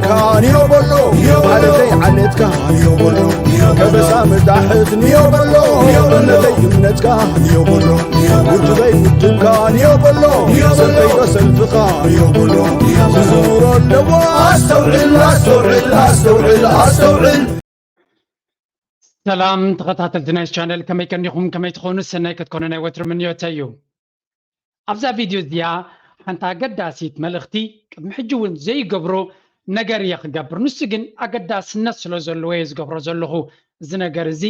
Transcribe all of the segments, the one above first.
ካንዮ በሎ ዓለተይ ዓለትካ፣ ከበሳ መታሕት ንዮ በሎ እምነተይ እምነትካ፣ ውድበይ ውድብካ ንዮ በሎ ሰልፈይ ሰልፍኻ፣ ዝዝውሮ ኣለዎ። ኣስተውዕል ኣስተውዕል ኣስተውዕል ኣስተውዕል። ሰላም ተኸታተልቲ ናይ ቻነል፣ ከመይ ቀኒኹም? ከመይ ትኾኑ? ሰናይ ክትኮኑ ናይ ወትሩ ምንዮተይ እዩ። ኣብዛ ቪድዮ እዚኣ ሓንቲ ኣገዳሲት መልእኽቲ፣ ቅድሚ ሕጂ እውን ዘይገብሮ ነገር እየ ክገብር፣ ንሱ ግን ኣገዳስነት ስለ ዘለዎ እየ ዝገብሮ ዘለኹ። እዚ ነገር እዚ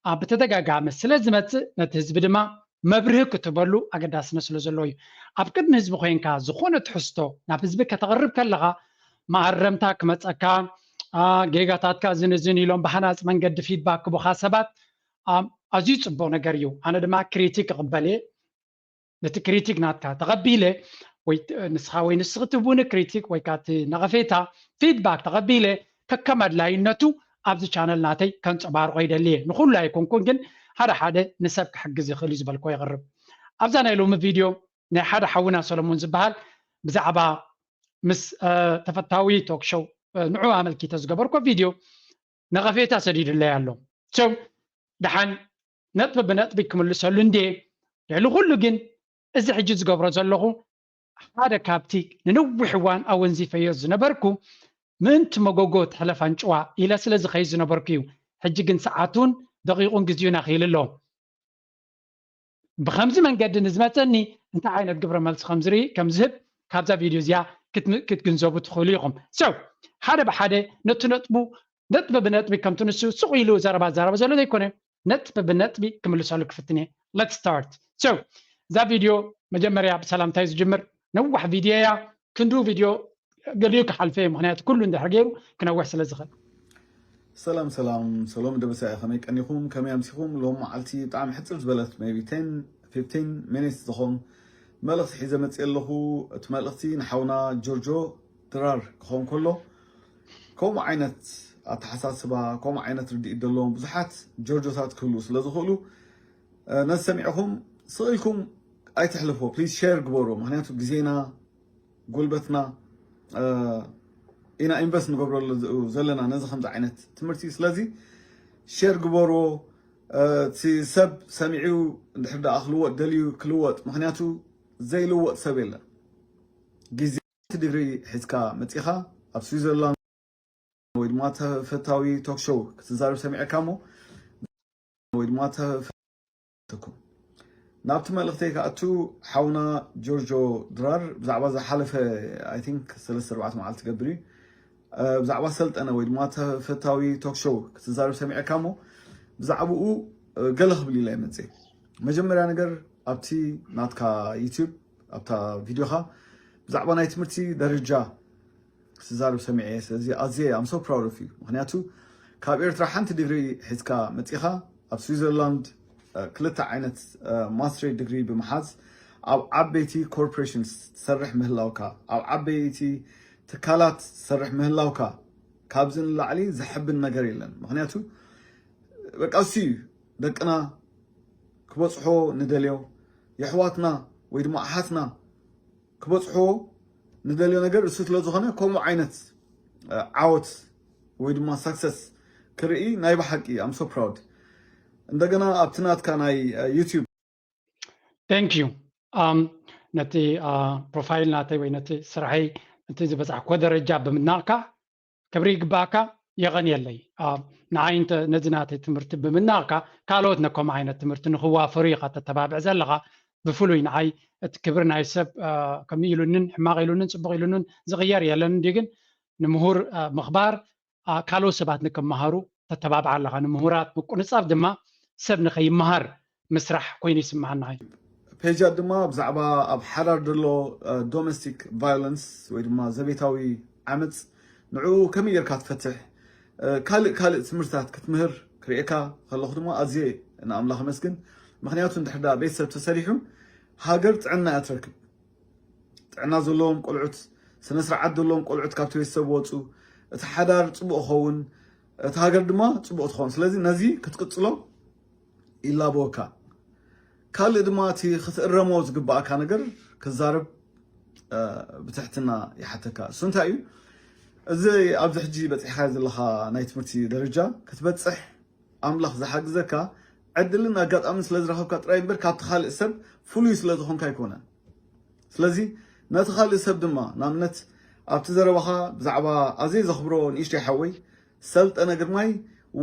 ኣብ ብተደጋጋሚ ስለ ዝመፅእ ነቲ ህዝቢ ድማ መብርሂ ክትበሉ ኣገዳስነት ስለ ዘለዎ እዩ። ኣብ ቅድሚ ህዝቢ ኮይንካ ዝኾነ ትሕዝቶ ናብ ህዝቢ ከተቕርብ ከለኻ መኣረምታ ክመፀካ፣ ጌጋታትካ እዝን እዝን ኢሎም ብሃናፂ መንገዲ ፊድባክ ክቡኻ ሰባት ኣዝዩ ፅቡቕ ነገር እዩ። ኣነ ድማ ክሪቲክ እቕበል እየ። ነቲ ክሪቲክ ናትካ ተቐቢለ ወይ ንስኻ ወይ ንስኺ ትህቡኒ ክሪቲክ ወይ ካቲ ነቐፌታ ፊድባክ ተቐቢለ ከከም ኣድላይነቱ ኣብዚ ቻነል ናተይ ከንፀባርቆ ይደሊ እየ። ንኹሉ ኣይኮንኩን ግን ሓደ ሓደ ንሰብ ክሕግዝ ይኽእል እዩ ዝበልኮ የቕርብ። ኣብዛ ናይ ሎሚ ቪድዮ ናይ ሓደ ሓውና ሰለሙን ዝበሃል ብዛዕባ ምስ ተፈታዊ ቶክ ሾው ንዑ ኣመልኪተ ዝገበርኮ ቪድዮ ነቐፌታ ሰዲዱለይ ኣሎ። ሰው ደሓን ነጥቢ ብነጥቢ ክምልሰሉ እንድየ። ልዕሊ ኩሉ ግን እዚ ሕጂ ዝገብሮ ዘለኹ ሓደ ካብቲ ንነዊሕ እዋን ኣወንዚፈዮ ዝነበርኩ ምእንቲ መጎጎ ትሕለፍ ኣንጭዋ ኢለ ስለ ዝኸይድ ዝነበርኩ እዩ። ሕጂ ግን ሰዓቱን ደቂቑን ግዜኡን ኣኺሉ ኣሎ። ብኸምዚ መንገዲ ንዝመፀኒ እንታይ ዓይነት ግብረ መልሲ ከም ዝርኢ ከም ዝህብ ካብዛ ቪድዮ እዚኣ ክትግንዘቡ ትኽእሉ ኢኹም። ሰው ሓደ ብሓደ ነቲ ነጥቡ ነጥቢ ብነጥቢ ከምቲ ንሱ ስቕ ኢሉ ዘረባ ዘረባ ዘሎ ዘይኮነ ነጥቢ ብነጥቢ ክምልሰሉ ክፍትን እየ። Let's start። ሰው እዛ ቪድዮ መጀመርያ ብሰላምታይ ዝጅምር ነዋሕ ቪድዮ እያ። ክንዱ ቪድዮ ገሊኡ ክሓልፈ እየ፣ ምክንያቱ ኩሉ እንድሕር ገይሩ ክነውሕ ስለ ዝኽእል። ሰላም ሰላም ሰሎም ደበሳይ ከመይ ቀኒኹም ከመይ ኣምሲኹም? ሎም መዓልቲ ብጣዕሚ ሕፅር ዝበለት maybe ten fifteen minutes ዝኾን መልእኽቲ ሒዘ መፅእ ኣለኹ። እቲ መልእኽቲ ንሓውና ጆርጆ ድራር ክኸውን ከሎ ከምኡ ዓይነት ኣተሓሳስባ ከምኡ ዓይነት ርድኢት ዘለዎም ብዙሓት ጆርጆታት ክህልዉ ስለ ዝኽእሉ ነዚ ሰሚዕኹም ስቕ ኢልኩም ኣይትሕልፎ። ፕሊዝ ሼር ግበሩ። ምክንያቱ ግዜና ጉልበትና ኢና ኢንቨስት ንገብረሉ ዘለና ነዚ ከምዚ ዓይነት ትምህርቲ። ስለዚ ሼር ግበርዎ። እቲ ሰብ ሰሚዑ እንድሕር ደኣ ክልወጥ ደልዩ ክልወጥ። ምክንያቱ ዘይልወጥ ሰብ የለን። ግዜ ዲግሪ ሒዝካ መፂኻ ኣብ ስዊዘርላንድ ወይ ድማ ተፈታዊ ቶክ ሾው ክትዛረብ ሰሚዐካ እሞ ወይ ድማ ተፈተኩም ናብቲ መልእኽተይ ክኣቱ ሓውና ጆርጆ ድራር ብዛዕባ ዝሓለፈ I think ሰለስተ ኣርባዕተ መዓልቲ ገብር እዩ ብዛዕባ ሰልጠነ ወይ ድማ ተፈታዊ ቶክ ሾው ክትዛረብ ሰሚዐካ እሞ ብዛዕባኡ ገለ ክብል ኢለ ይመፅእ። መጀመርያ ነገር ኣብቲ ናትካ ዩቲዩብ ኣብታ ቪድዮኻ ብዛዕባ ናይ ትምህርቲ ደረጃ ክትዛረብ ሰሚዐ እየ። ስለዚ ኣዝየ I'm so proud of you። ምክንያቱ ካብ ኤርትራ ሓንቲ ዲግሪ ሒዝካ መጺኻ ኣብ ስዊዘርላንድ ክልተ ዓይነት ማስትሬት ዲግሪ ብምሓዝ ኣብ ዓበይቲ ኮርፖሬሽንስ ትሰርሕ ምህላውካ፣ ኣብ ዓበይቲ ትካላት ትሰርሕ ምህላውካ ካብዚ ንላዕሊ ዘሐብን ነገር የለን። ምክንያቱ በቃ እሱ እዩ ደቅና ክበጽሖ ንደልዮ የሕዋትና ወይ ድማ ኣሓትና ክበጽሕዎ ንደልዮ ነገር እሱ ስለ ዝኾነ ከምኡ ዓይነት ዓወት ወይ ድማ ሳክሰስ ክርኢ ናይ ብሓቂ I'm so proud። እንደገና ኣብቲ ናትካ ናይ ዩቲዩብ Thank you። ነቲ ፕሮፋይል ናተይ ወይ ነቲ ስራሐይ ነቲ ዝበጻሕኮ ደረጃ ብምናቕካ ክብሪ ይግባእካ። የቐንየለይ። ንዓይ እንተ ነዚ ናተይ ትምህርቲ ብምናቕካ ካልኦት ነከም ዓይነት ትምህርቲ ንክዋፈሩ ኢኻ ተተባብዕ ዘለኻ። ብፍሉይ ንዓይ እቲ ክብሪ ናይ ሰብ ከምኡ ኢሉንን ሕማቕ ኢሉንን ፅቡቕ ኢሉንን ዝቕየር የለን እንዲ ግን ንምሁር ምኽባር ካልኦት ሰባት ንክመሃሩ ተተባብዓ ኣለኻ። ንምሁራት ምቁንፃብ ድማ ሰብ ንኸይመሃር ምስራሕ ኮይኑ ይስምዓና። ፔጃት ድማ ብዛዕባ ኣብ ሓዳር ዘሎ ዶሜስቲክ ቫዮለንስ ወይ ድማ ዘቤታዊ ዓመፅ ንዕኡ ከመይ ጌርካ ትፈትሕ ካልእ ካልእ ትምህርትታት ክትምህር ክርእየካ ከለኹ ድማ ኣዝየ ንኣምላኽ ኣመስግን። ምክንያቱ እንድሕር ደኣ ቤተሰብ ተሰሪሑ ሃገር ጥዕና እያ ትረክብ። ጥዕና ዘለዎም ቆልዑት፣ ስነ ስርዓት ዘለዎም ቆልዑት ካብቲ ቤተሰብ ወፁ፣ እቲ ሓዳር ፅቡቕ ኸውን፣ እቲ ሃገር ድማ ፅቡቕ ትኸውን። ስለዚ ነዚ ክትቅፅሎ ይላበወካ። ካልእ ድማ እቲ ክትእረሞ ዝግባእካ ነገር ክዛረብ ብትሕትና ይሓተካ። እሱ እንታይ እዩ? እዚ ኣብዚ ሕጂ በፂሕካ ዘለካ ናይ ትምህርቲ ደረጃ ክትበፅሕ ኣምላኽ ዝሓግዘካ ዕድልን ኣጋጣምን ስለ ዝረኸብካ ጥራይ እምበር ካብቲ ካልእ ሰብ ፍሉይ ስለ ዝኾንካ ኣይኮነን። ስለዚ ነቲ ካልእ ሰብ ድማ ንኣብነት ኣብቲ ዘረባኻ ብዛዕባ ኣዘይ ዘኽብሮ ንእሽተይ ሓወይ ሰልጠነ ግርማይ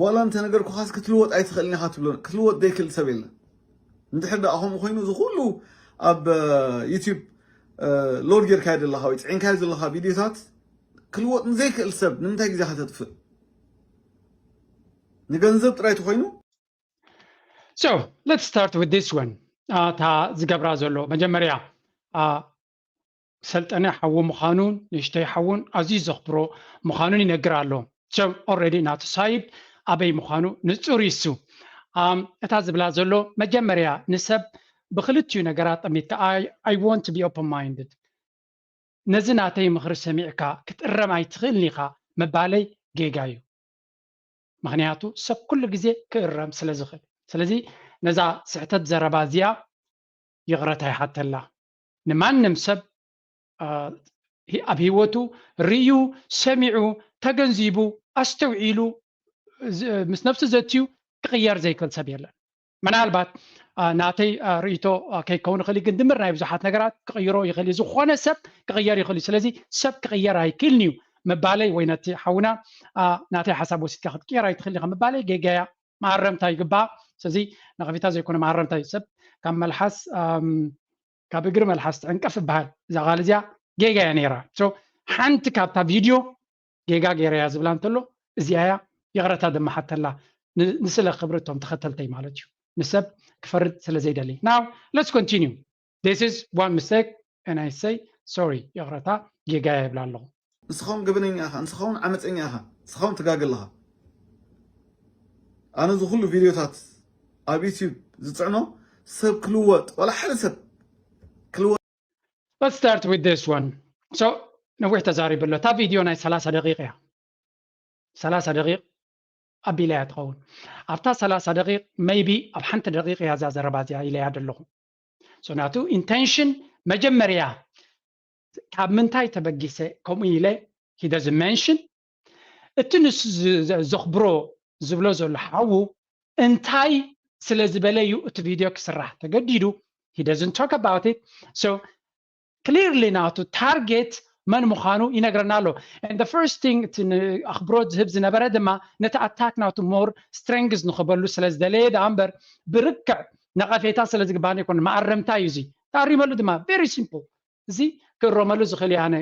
ዋላ እንተነገርኩኻስ ክትልወጥ ኣይትኽእልን ኢኻ ትብሎ ክትልወጥ ዘይክእል ሰብ የለን። እንድሕር ደኣ ከምኡ ኮይኑ እዚ ኩሉ ኣብ ዩቲዩብ ሎድ ጌርካዮ ዘለኻ ወይ ፅዒንካዮ ዘለኻ ቪድዮታት ክልወጥ ንዘይክእል ሰብ ንምንታይ ግዜኻ ተጥፍእ? ንገንዘብ ጥራይ ተኮይኑ So let's start with this one. እታ ዝገብራ ዘሎ መጀመርያ ሰልጠነ ሓዉ ምዃኑን ንእሽተይ ሓዉን ኣዝዩ ዘኽብሮ ምዃኑን ይነግር ኣሎ። So already ናቱ ሳይድ ኣበይ ምዃኑ ንጹር ይሱ። እታ ዝብላ ዘሎ መጀመርያ ንሰብ ብክልቲኡ ነገራት ጠሚትካ I want to be open minded ነዚ ናተይ ምኽሪ ሰሚዕካ ክትእረም ኣይትኽእልን ኢኻ ምባለይ ጌጋ እዩ። ምኽንያቱ ሰብ ኩሉ ግዜ ክእረም ስለ ዝኽእል። ስለዚ ነዛ ስሕተት ዘረባ እዚኣ ይቕረታ ይሓተላ። ንማንም ሰብ ኣብ ህይወቱ ርእዩ፣ ሰሚዑ፣ ተገንዚቡ፣ ኣስተውዒሉ ምስ ነብሱ ዘትዩ ክቕየር ዘይክእል ሰብ የለን። ምናልባት ናተይ ርእይቶ ከይከውን ይኽእል ግን ድምር ናይ ብዙሓት ነገራት ክቕይሮ ይኽእል እዩ። ዝኾነ ሰብ ክቕየር ይኽእል እዩ። ስለዚ ሰብ ክቕየር ኣይክእልን እዩ ምባለይ ወይ ነቲ ሓውና ናተይ ሓሳብ ወሲድካ ክትቅየር ኣይትኽእል ኢኻ ምባለይ ጌጋያ መኣረምታ ይግባእ። ስለዚ ነቐፌታ ዘይኮነ መኣረምታ እዩ። ሰብ ካብ መልሓስ ካብ እግሪ መልሓስ ትዕንቀፍ ይበሃል። እዛ ቃል እዚኣ ጌጋ እያ ነይራ። ሓንቲ ካብታ ቪድዮ ጌጋ ገይረያ ዝብላ እንተሎ እዚኣ እያ። ይቕረታ ድማ ሓተላ ንስለ ክብሪ እቶም ተኸተልተይ ማለት እዩ። ንሰብ ክፈርድ ስለ ዘይደሊ። Now let's continue. This is one mistake and I say sorry. ይቕረታ ጌጋ እያ ይብላ ኣለኹ። ንስኻ እውን ገበነኛ ኢኻ፣ ንስኻ እውን ዓመፀኛ ኢኻ፣ ንስኻ እውን ትጋገ ኣለኻ። ኣነ እዚ ኩሉ ቪድዮታት ኣብ ዩቲዩብ ዝፅዕኖ ሰብ ክልወጥ ዋላ ሓደ ሰብ ክልወጥ Let's start with this one. So ነዊሕ ተዛሪቡ ኣሎ። እታ ቪድዮ ናይ ሰላሳ ደቂቕ እያ። ሰላሳ ደቂቕ ኣቢላ እያ ትኸውን። ኣብታ ሰላሳ ደቂቕ maybe ኣብ ሓንቲ ደቂቕ እያ እዛ ዘረባ እዚኣ ኢለያ ዘለኹ። So ናቱ ኢንቴንሽን መጀመርያ ካብ ምንታይ ተበጊሰ ከምኡ ኢለ he doesn't mention እቲ ንሱ ዘኽብሮ ዝብሎ ዘሎ ሓዉ እንታይ ስለ ዝበለ እዩ እቲ ቪድዮ ክስራሕ ተገዲዱ? He doesn't talk about it. So clearly ናቱ ታርጌት መን ምዃኑ ይነግረና ኣሎ። And the first thing እቲ ኣኽብሮት ዝህብ ዝነበረ ድማ ነቲ ኣታክ ናቱ more strength ንኽበሉ ስለ ዝደለየ ደኣ እምበር ብርክዕ ነቐፌታ ስለ ዝግባኒ ኣይኮነ መኣረምታ እዩ እዚ። ተኣሪመሉ ድማ very simple። እዚ ክእረመሉ ዝኽእል እየ ኣነ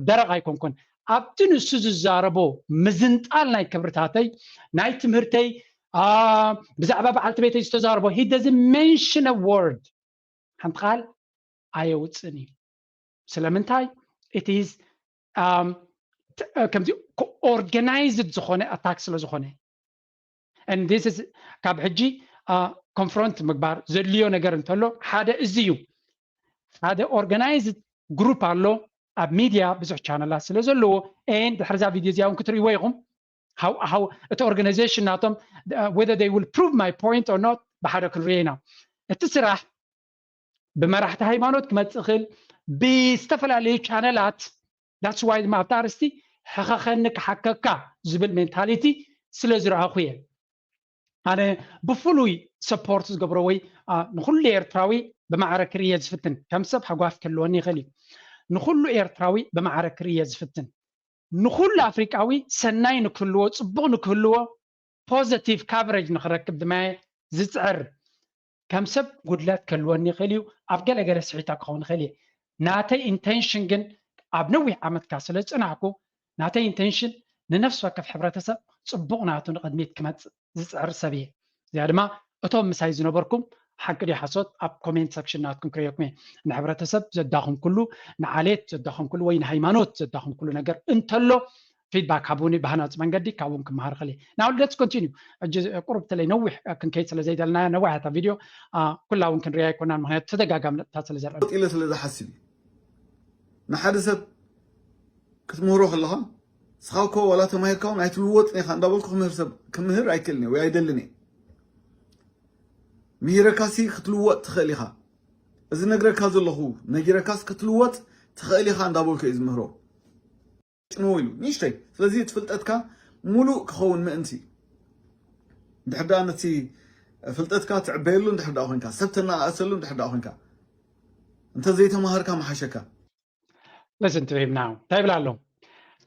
ደረቕ ኣይኮንኩን። ኣብቲ ንሱ ዝዛረቦ ምዝንጣል ናይ ክብርታተይ ናይ ትምህርተይ ብዛዕባ በዓልቲ ቤተይ ዝተዛረቦ he doesn't mention a word ሓንቲ ቃል ኣየውፅን እዩ። ስለምንታይ it is ከምዚ organized ዝኾነ ኣታክ ስለ ዝኾነ and this is ካብ ሕጂ ኮንፍሮንት ምግባር ዘድልዮ ነገር እንተሎ ሓደ እዚ እዩ። ሓደ organized group ኣሎ ኣብ ሚድያ ብዙሕ ቻነላት ስለ ዘለዎ and ድሕርዛ ቪድዮ እዚኣ እውን ክትርእይዎ ኢኹም። እቲ organization ናቶም whether they will prove my point or not ብሓደ ክንሪኦ ኢና። እቲ ስራሕ ብመራሕቲ ሃይማኖት ክመፅእ ይኽእል ብዝተፈላለዩ ቻነላት that's why ድማ ኣብታ ኣርስቲ ሕኸኸኒ ክሓከካ ዝብል ሜንታሊቲ ስለ ዝረኣኹ እየ። ኣነ ብፍሉይ ሰፖርት ዝገብሮ ወይ ንኩሉ ኤርትራዊ ብማዕረ ክርእየ ዝፍትን ከም ሰብ ሓጓፍ ክህልወኒ ይኽእል እዩ። ንኩሉ ኤርትራዊ ብማዕረ ክርእየ ዝፍትን ንኩሉ ኣፍሪቃዊ ሰናይ ንክህልዎ ፅቡቕ ንክህልዎ ፖዘቲቭ ካቨሬጅ ንክረክብ ድማ ዝፅዕር። ከም ሰብ ጉድለት ክህልወኒ ይኽእል እዩ። ኣብ ገለገለ ስሒታ ክኸውን ይኽእል እየ። ናተይ ኢንቴንሽን ግን ኣብ ነዊሕ ዓመትካ ስለ ዝፅናሕኩ ናተይ ኢንቴንሽን ንነፍሲ ወከፍ ሕብረተሰብ ፅቡቕ ናቱ ንቕድሚት ክመፅእ ዝፅዕር ሰብ እየ። እዚኣ ድማ እቶም ምሳይ ዝነበርኩም ሓቂ ድዩ ሓሶት ኣብ ኮሜንት ሰክሽን ናትኩም ክርእየኩም እየ። ንሕብረተሰብ ዘዳኸምኩሉ ንዓሌት ዘዳኸምኩሉ ወይ ንሃይማኖት ዘዳኸምኩሉ ነገር እንተሎ ፊድባክ ሃቡኒ ብሃናፂ መንገዲ ካብኡም ክመሃር ክእል። Now let's continue. ሕጂ ቁሩብ ተለይ ነዊሕ ክንከይድ ስለ ዘይደለና ነዋሕታ ቪድዮ ኩላ እውን ክንሪያ ኣይኮናን ምክንያቱ ተደጋጋሚ ነጥብታት ስለ ዘርአ ኢለ ስለ ዝሓስብ እዩ። ንሓደ ሰብ ክትምህሮ ከለኻ ንስኻ እኮ ዋላ ተማሂርካ እውን ኣይትልወጥን ኢኻ እንዳበልኩ ክምህር ሰብ ክምህር ኣይክእልን እየ ወይ ኣይደልን እየ። ምሂረካሲ ክትልወጥ ትኽእል ኢኻ። እዚ ነግረካ ዘለኹ ነጊረካስ ክትልወጥ ትኽእል ኢኻ እንዳበልኩ እየ ዝምህሮ። ጽንዎ ኢሉ ንእሽተይ። ስለዚ እቲ ፍልጠትካ ሙሉእ ክኸውን ምእንቲ፣ እንድሕር ደኣ ነቲ ፍልጠትካ ትዕበየሉ እንድሕር ደኣ ኮንካ፣ ሰብ ተነኣእሰሉ እንድሕር ደኣ ኮንካ፣ እንተ ዘይተማሃርካ ምሓሸካ። Listen to him now እንታይ ይብል ኣሎ?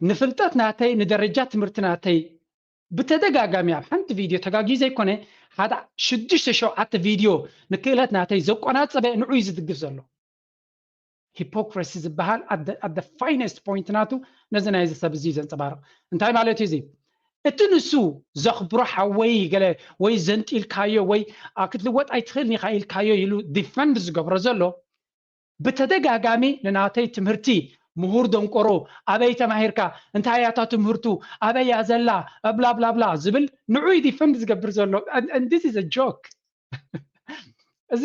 ንፍልጠት ናተይ፣ ንደረጃ ትምህርቲ ናተይ ብተደጋጋሚ ኣብ ሓንቲ ቪድዮ ተጋግዩ ዘይኮነ፣ ሓደ ሽዱሽተ ሸውዓተ ቪድዮ ንክእለት ናተይ ዘቆናጸበ ንዑ እዩ ዝድግፍ ዘሎ። ሂፖክረሲ ዝበሃል at the finest point ናቱ ነዚ ናይዚ ሰብ እዚ ዘንጸባርቕ። እንታይ ማለት እዩ እዚ? እቲ ንሱ ዘኽብሮ ሓወይ ገለ ወይ ዘንጢልካዮ ወይ ክትልወጥ ኣይትኽእልን ኢኻ ኢልካዮ ኢሉ ዲፈንድ ዝገብሮ ዘሎ፣ ብተደጋጋሚ ንናተይ ትምህርቲ ምሁር ደንቆሮ፣ ኣበይ ተማሂርካ፣ እንታይ እያ እታ ትምህርቱ፣ ኣበይ እያ ዘላ፣ ብላ ብላ ብላ ዝብል ንዑ እዩ ዲፈንድ ዝገብር ዘሎ። This is a joke። እዚ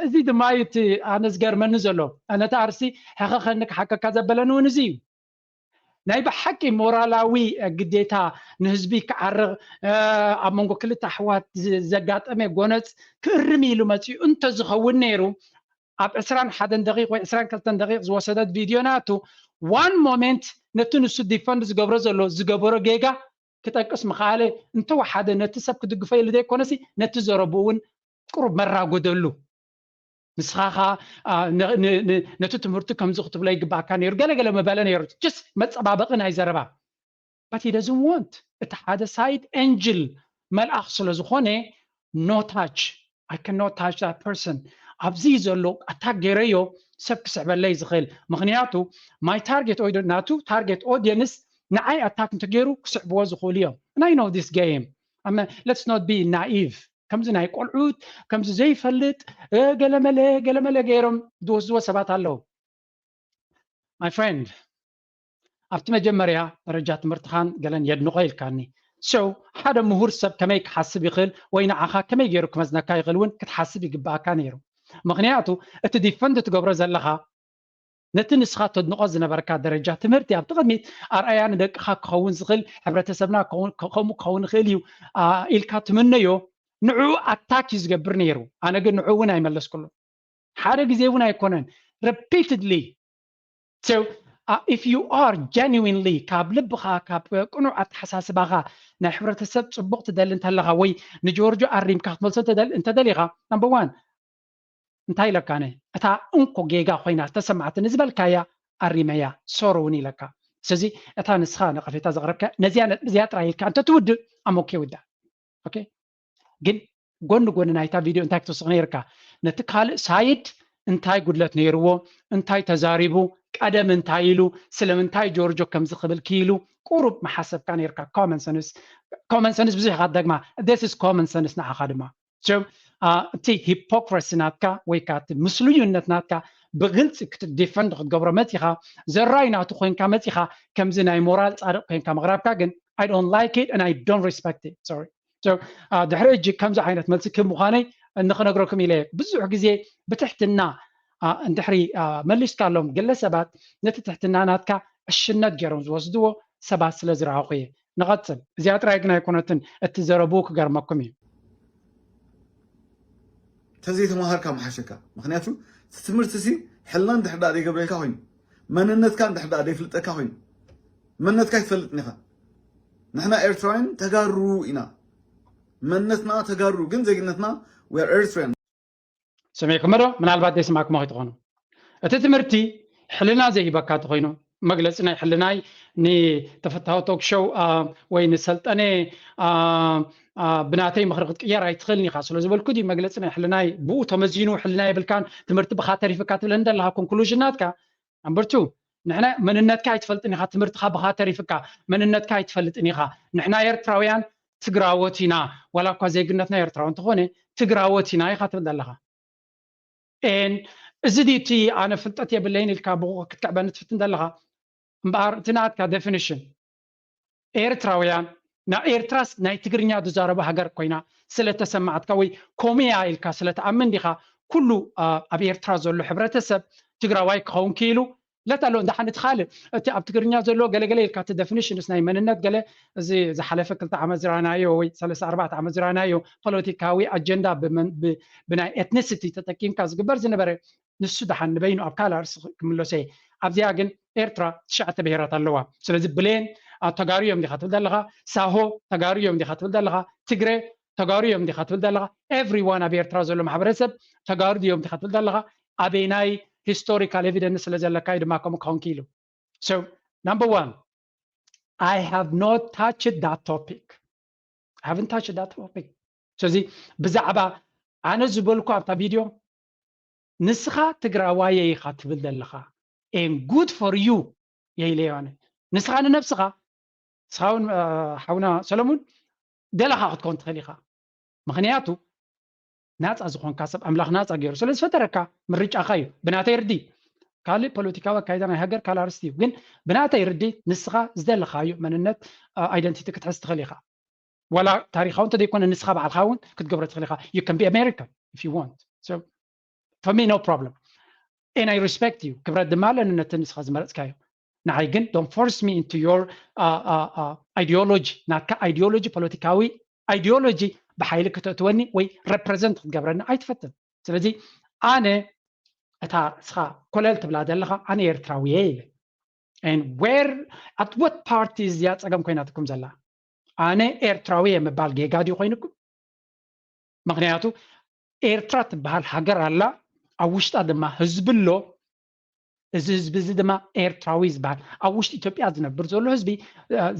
እዚ ድማ እዩ እቲ ኣነ ዝገርመኒ ዘሎ። ነቲ ኣርሲ ሕኸኸኒ ክሓከካ ዘበለኒ እውን እዚ እዩ። ናይ ብሓቂ ሞራላዊ ግዴታ ንህዝቢ ክዓርቕ፣ ኣብ መንጎ ክልተ ኣሕዋት ዘጋጠመ ጎነፅ ክእርም ኢሉ መፂኡ እንተዝኸውን ነይሩ፣ ኣብ ዕስራን ሓደን ደቂቕ ወይ ዕስራን ክልተን ደቂቕ ዝወሰደት ቪድዮ ናቱ ዋን ሞሜንት ነቲ ንሱ ዲፈንድ ዝገብሮ ዘሎ ዝገበሮ ጌጋ ክጠቅስ ምኽኣለ። እንተወሓደ ነቲ ሰብ ክድግፎ ኢሉ ዘይኮነሲ ነቲ ዘረብኡ እውን ቁሩብ መራጎደሉ። ንስኻ ኸዓ ነቲ ትምህርቲ ከምዚ ክትብሎ ይግባእካ ነይሩ፣ ገለገለ ምበለ ነይሩ። ጀስት መፀባበቒ ናይ ዘረባ። But he doesn't want። እቲ ሓደ ሳይድ ኤንጅል መልኣኽ ስለ ዝኾነ no touch፣ I cannot touch that person። ኣብዚ ዘሎ ኣታክ ገይረዮ ሰብ ክስዕበለይ ዝኽእል። ምኽንያቱ my target audience፣ ናቱ ታርጌት ኦዲየንስ ንዓይ ኣታክ እንተገይሩ ክስዕብዎ ዝኽእሉ እዮም። And I know this game። Let's not be naive። ከምዚ ናይ ቆልዑት ከምዚ ዘይፈልጥ ገለመለ ገለመለ ገይሮም ዝወስድዎ ሰባት ኣለዉ። My friend፣ ኣብቲ መጀመርያ ደረጃ ትምህርትኻን ገለን የድንቖ ኢልካኒ። So ሓደ ምሁር ሰብ ከመይ ክሓስብ ይኽእል ወይ ንዓኻ ከመይ ገይሩ ክመዝነካ ይኽእል እውን ክትሓስብ ይግባኣካ ነይሩ። ምኽንያቱ እቲ ዲፈንድ ትገብሮ ዘለኻ ነቲ ንስኻ ተድንቖ ዝነበርካ ደረጃ ትምህርቲ ኣብቲ ቅድሚት ኣርኣያ ንደቅኻ ክኸውን ዝኽእል፣ ሕብረተሰብና ከምኡ ክኸውን ይኽእል እዩ ኢልካ ትምነዮ ንዕኡ ኣታክ እዩ ዝገብር ነይሩ። ኣነ ግን ንዕኡ እውን ኣይመለስኩሉ። ሓደ ግዜ እውን ኣይኮነን፣ repeatedly። So if you are genuinely ካብ ልብኻ ካብ ቅኑዕ ኣተሓሳስባኻ ናይ ሕብረተሰብ ፅቡቕ ትደሊ እንተለኻ ወይ ንጆርጆ ኣሪምካ ክትመልሶ እንተደሊኻ number one እንታይ ኢለካ ነ እታ እንኮ ጌጋ ኮይና ዝተሰማዕትኒ ዝበልካያ ኣሪመያ ሶሪ እውን ኢለካ። ስለዚ እታ ንስኻ ነቐፌታ ዘቕረብካ ነዚያ ነጥቢ እዚኣ ጥራይ ኢልካ እንተትውድእ ኣሞኬ ውዳእ። ኦኬ ግን ጎኒ ጎኒ ናይታ ቪድዮ እንታይ ክትወስኽ ነይርካ? ነቲ ካልእ ሳይድ እንታይ ጉድለት ነይርዎ፣ እንታይ ተዛሪቡ፣ ቀደም እንታይ ኢሉ፣ ስለምንታይ ጆርጆ ከምዚ ክብል ክኢሉ ቁሩብ መሓሰብካ ነይርካ። ኮመን ሰንስ ኮመን ሰንስ ብዙሕ ኢኻ ትደግማ። This is common sense ንዓኻ ድማ። So እቲ ሂፖክረሲ ናትካ ወይ ከዓ እቲ ምስሉይነት ናትካ ብግልፂ ክትዲፈንድ ክትገብሮ መፂኻ ዘራይ ናቱ ኮይንካ መፂኻ ከምዚ ናይ ሞራል ፃድቕ ኮይንካ ምቕራብካ ግን I don't like it and I don't respect it. Sorry። ድሕሪ ሕጂ ከምዚ ዓይነት መልሲ ክህብ ምዃነይ ንክነግረኩም ኢለ ብዙሕ ግዜ ብትሕትና እንድሕሪ መሊስካሎም ገለ ሰባት ነቲ ትሕትና ናትካ ዕሽነት ገይሮም ዝወስድዎ ሰባት ስለ ዝረኣኹ እየ። ንቐፅል። እዚኣ ጥራይ ግን ኣይኮነትን እቲ ዘረብኡ ክገርመኩም እዩ። ተዘይተማሃርካ ምሓሸካ። ምክንያቱ እቲ ትምህርቲ ሲ ሕልና እንድሕር ደኣ ዘይገብረልካ ኮይኑ መንነትካ እንድሕር ደኣ ዘይፍልጠካ ኮይኑ መንነትካ ኣይትፈልጥን ኢኻ። ንሕና ኤርትራውያን ተጋሩ ኢና። መንነትና ተጋሩ ግን ዜግነትና we are Eritrean። ሰሚዕኩሞ ዶ? ምናልባት ዘይሰማዕኩሞ ከይትኾኑ። እቲ ትምህርቲ ሕልና ዘይህበካ እንተኾይኑ መግለፂ ናይ ሕልናይ ንተፈታዊ ቶክ ሾው ወይ ንሰልጠነ ብናተይ ምኽሪ ክትቅየር ኣይትኽእልን ኢኻ ስለ ዝበልኩ ድዩ መግለፂ ናይ ሕልናይ ብኡ ተመዚኑ ሕልና የብልካን ትምህርቲ ብኻ ተሪፍካ ትብለኒ ዘለኻ ኮንክሉዥን ናትካ ኣምበርቱ ንሕና መንነትካ ኣይትፈልጥን ኢኻ ትምህርትኻ ብኻ ተሪፍካ መንነትካ ኣይትፈልጥን ኢኻ ንሕና ኤርትራውያን ትግራዎት ኢና ዋላ እኳ ዜግነትና ኤርትራዊ እንተኾነ ትግራዎት ኢና ኢኻ ትብል ዘለኻ ን እዚ ድዩ እቲ ኣነ ፍልጠት የብለይን ኢልካ ብኡ ክትክዕበኒ ትፍትን ዘለኻ እምበኣር እቲ ናትካ ዴፊኒሽን ኤርትራውያን ናብ ኤርትራስ ናይ ትግርኛ ዝዛረቡ ሃገር ኮይና ስለተሰማዓትካ ወይ ኮሙያ ኢልካ ስለተኣምን ዲኻ ኩሉ ኣብ ኤርትራ ዘሎ ሕብረተሰብ ትግራዋይ ክኸውን ክኢሉ ለታ ኣሎ እንዳሓን እቲ ካልእ እቲ ኣብ ትግርኛ ዘሎ ገለገለ ኢልካ እቲ ዴፊኒሽንስ ናይ መንነት ገለ እዚ ዝሓለፈ ክልተ ዓመት ዝረኣናዮ ወይ ሰለስተ ኣርባዕተ ዓመት ዝረኣናዮ ፖለቲካዊ ኣጀንዳ ብናይ ኤትኒሲቲ ተጠቂምካ ዝግበር ዝነበረ ንሱ ደሓን ንበይኑ ኣብ ካልእ ኣርእስቲ ክምለሶ እየ ኣብዚኣ ግን ኤርትራ ትሽዓተ ብሄራት ኣለዋ። ስለዚ ብሌን ተጋሩ እዮም ዲኻ ትብል ዘለኻ? ሳሆ ተጋሩ እዮም ዲኻ ትብል ዘለኻ? ትግረ ተጋሩ እዮም ዲኻ ትብል ዘለኻ? Everyone ኣብ ኤርትራ ዘሎ ማሕበረሰብ ተጋሩ ድዮም ዲኻ ትብል ዘለኻ? ኣበይናይ historical evidence ስለ ዘለካ እዩ ድማ ከምኡ ክኸውን ክኢሉ። So number one, I have not touched that topic. I haven't touched that topic. ስለዚ ብዛዕባ ኣነ ዝበልኩ ኣብታ ቪድዮ ንስኻ ትግራዋየ ኢኻ ትብል ዘለኻ and good for you የኢለዮ ኣነ። ንስኻ ንነብስኻ ንስኻ እውን ሓውና ሰለሙን ደለኻ ክትኮን ትኽእል ኢኻ። ምኽንያቱ ናፃ ዝኾንካ ሰብ ኣምላኽ ናፃ ገይሩ ስለ ዝፈጠረካ ምርጫኻ እዩ። ብናተይ ርዲ ካልእ ፖለቲካዊ ኣካይዳ ናይ ሃገር ካልእ ኣርስቲ እዩ። ግን ብናተይ ርዲ ንስኻ ዝደለኻዮ መንነት identity ክትሕዝ ትኽእል ኢኻ። ዋላ ታሪኻዊ እንተዘይኮነ ንስኻ ባዕልኻ እውን ክትገብሮ ትኽእል ኢኻ። You can be American if you want. So for me no problem and I respect you። ክብረት ድማ ኣለኒ ነቲ ንስኻ ዝመረፅካዮ። ንዓይ ግን don't force me into your ideology። ናትካ ideology ፖለቲካዊ ideology ብሓይሊ ክተእትወኒ ወይ represent ክትገብረኒ ኣይትፈትን። ስለዚ ኣነ እታ እስኻ ኮለል ትብላ ዘለኻ ኣነ ኤርትራዊ እየ ኢለ and where at what party እዚኣ ፀገም ኮይናትኩም ዘላ? ኣነ ኤርትራዊ እየ ምባል ጌጋ ድዩ ኮይንኩም? ምኽንያቱ ኤርትራ ትበሃል ሃገር ኣላ፣ ኣብ ውሽጣ ድማ ህዝቢ ኣሎ። እዚ ህዝቢ እዚ ድማ ኤርትራዊ ዝበሃል፣ ኣብ ውሽጢ ኢትዮጵያ ዝነብር ዘሎ ህዝቢ፣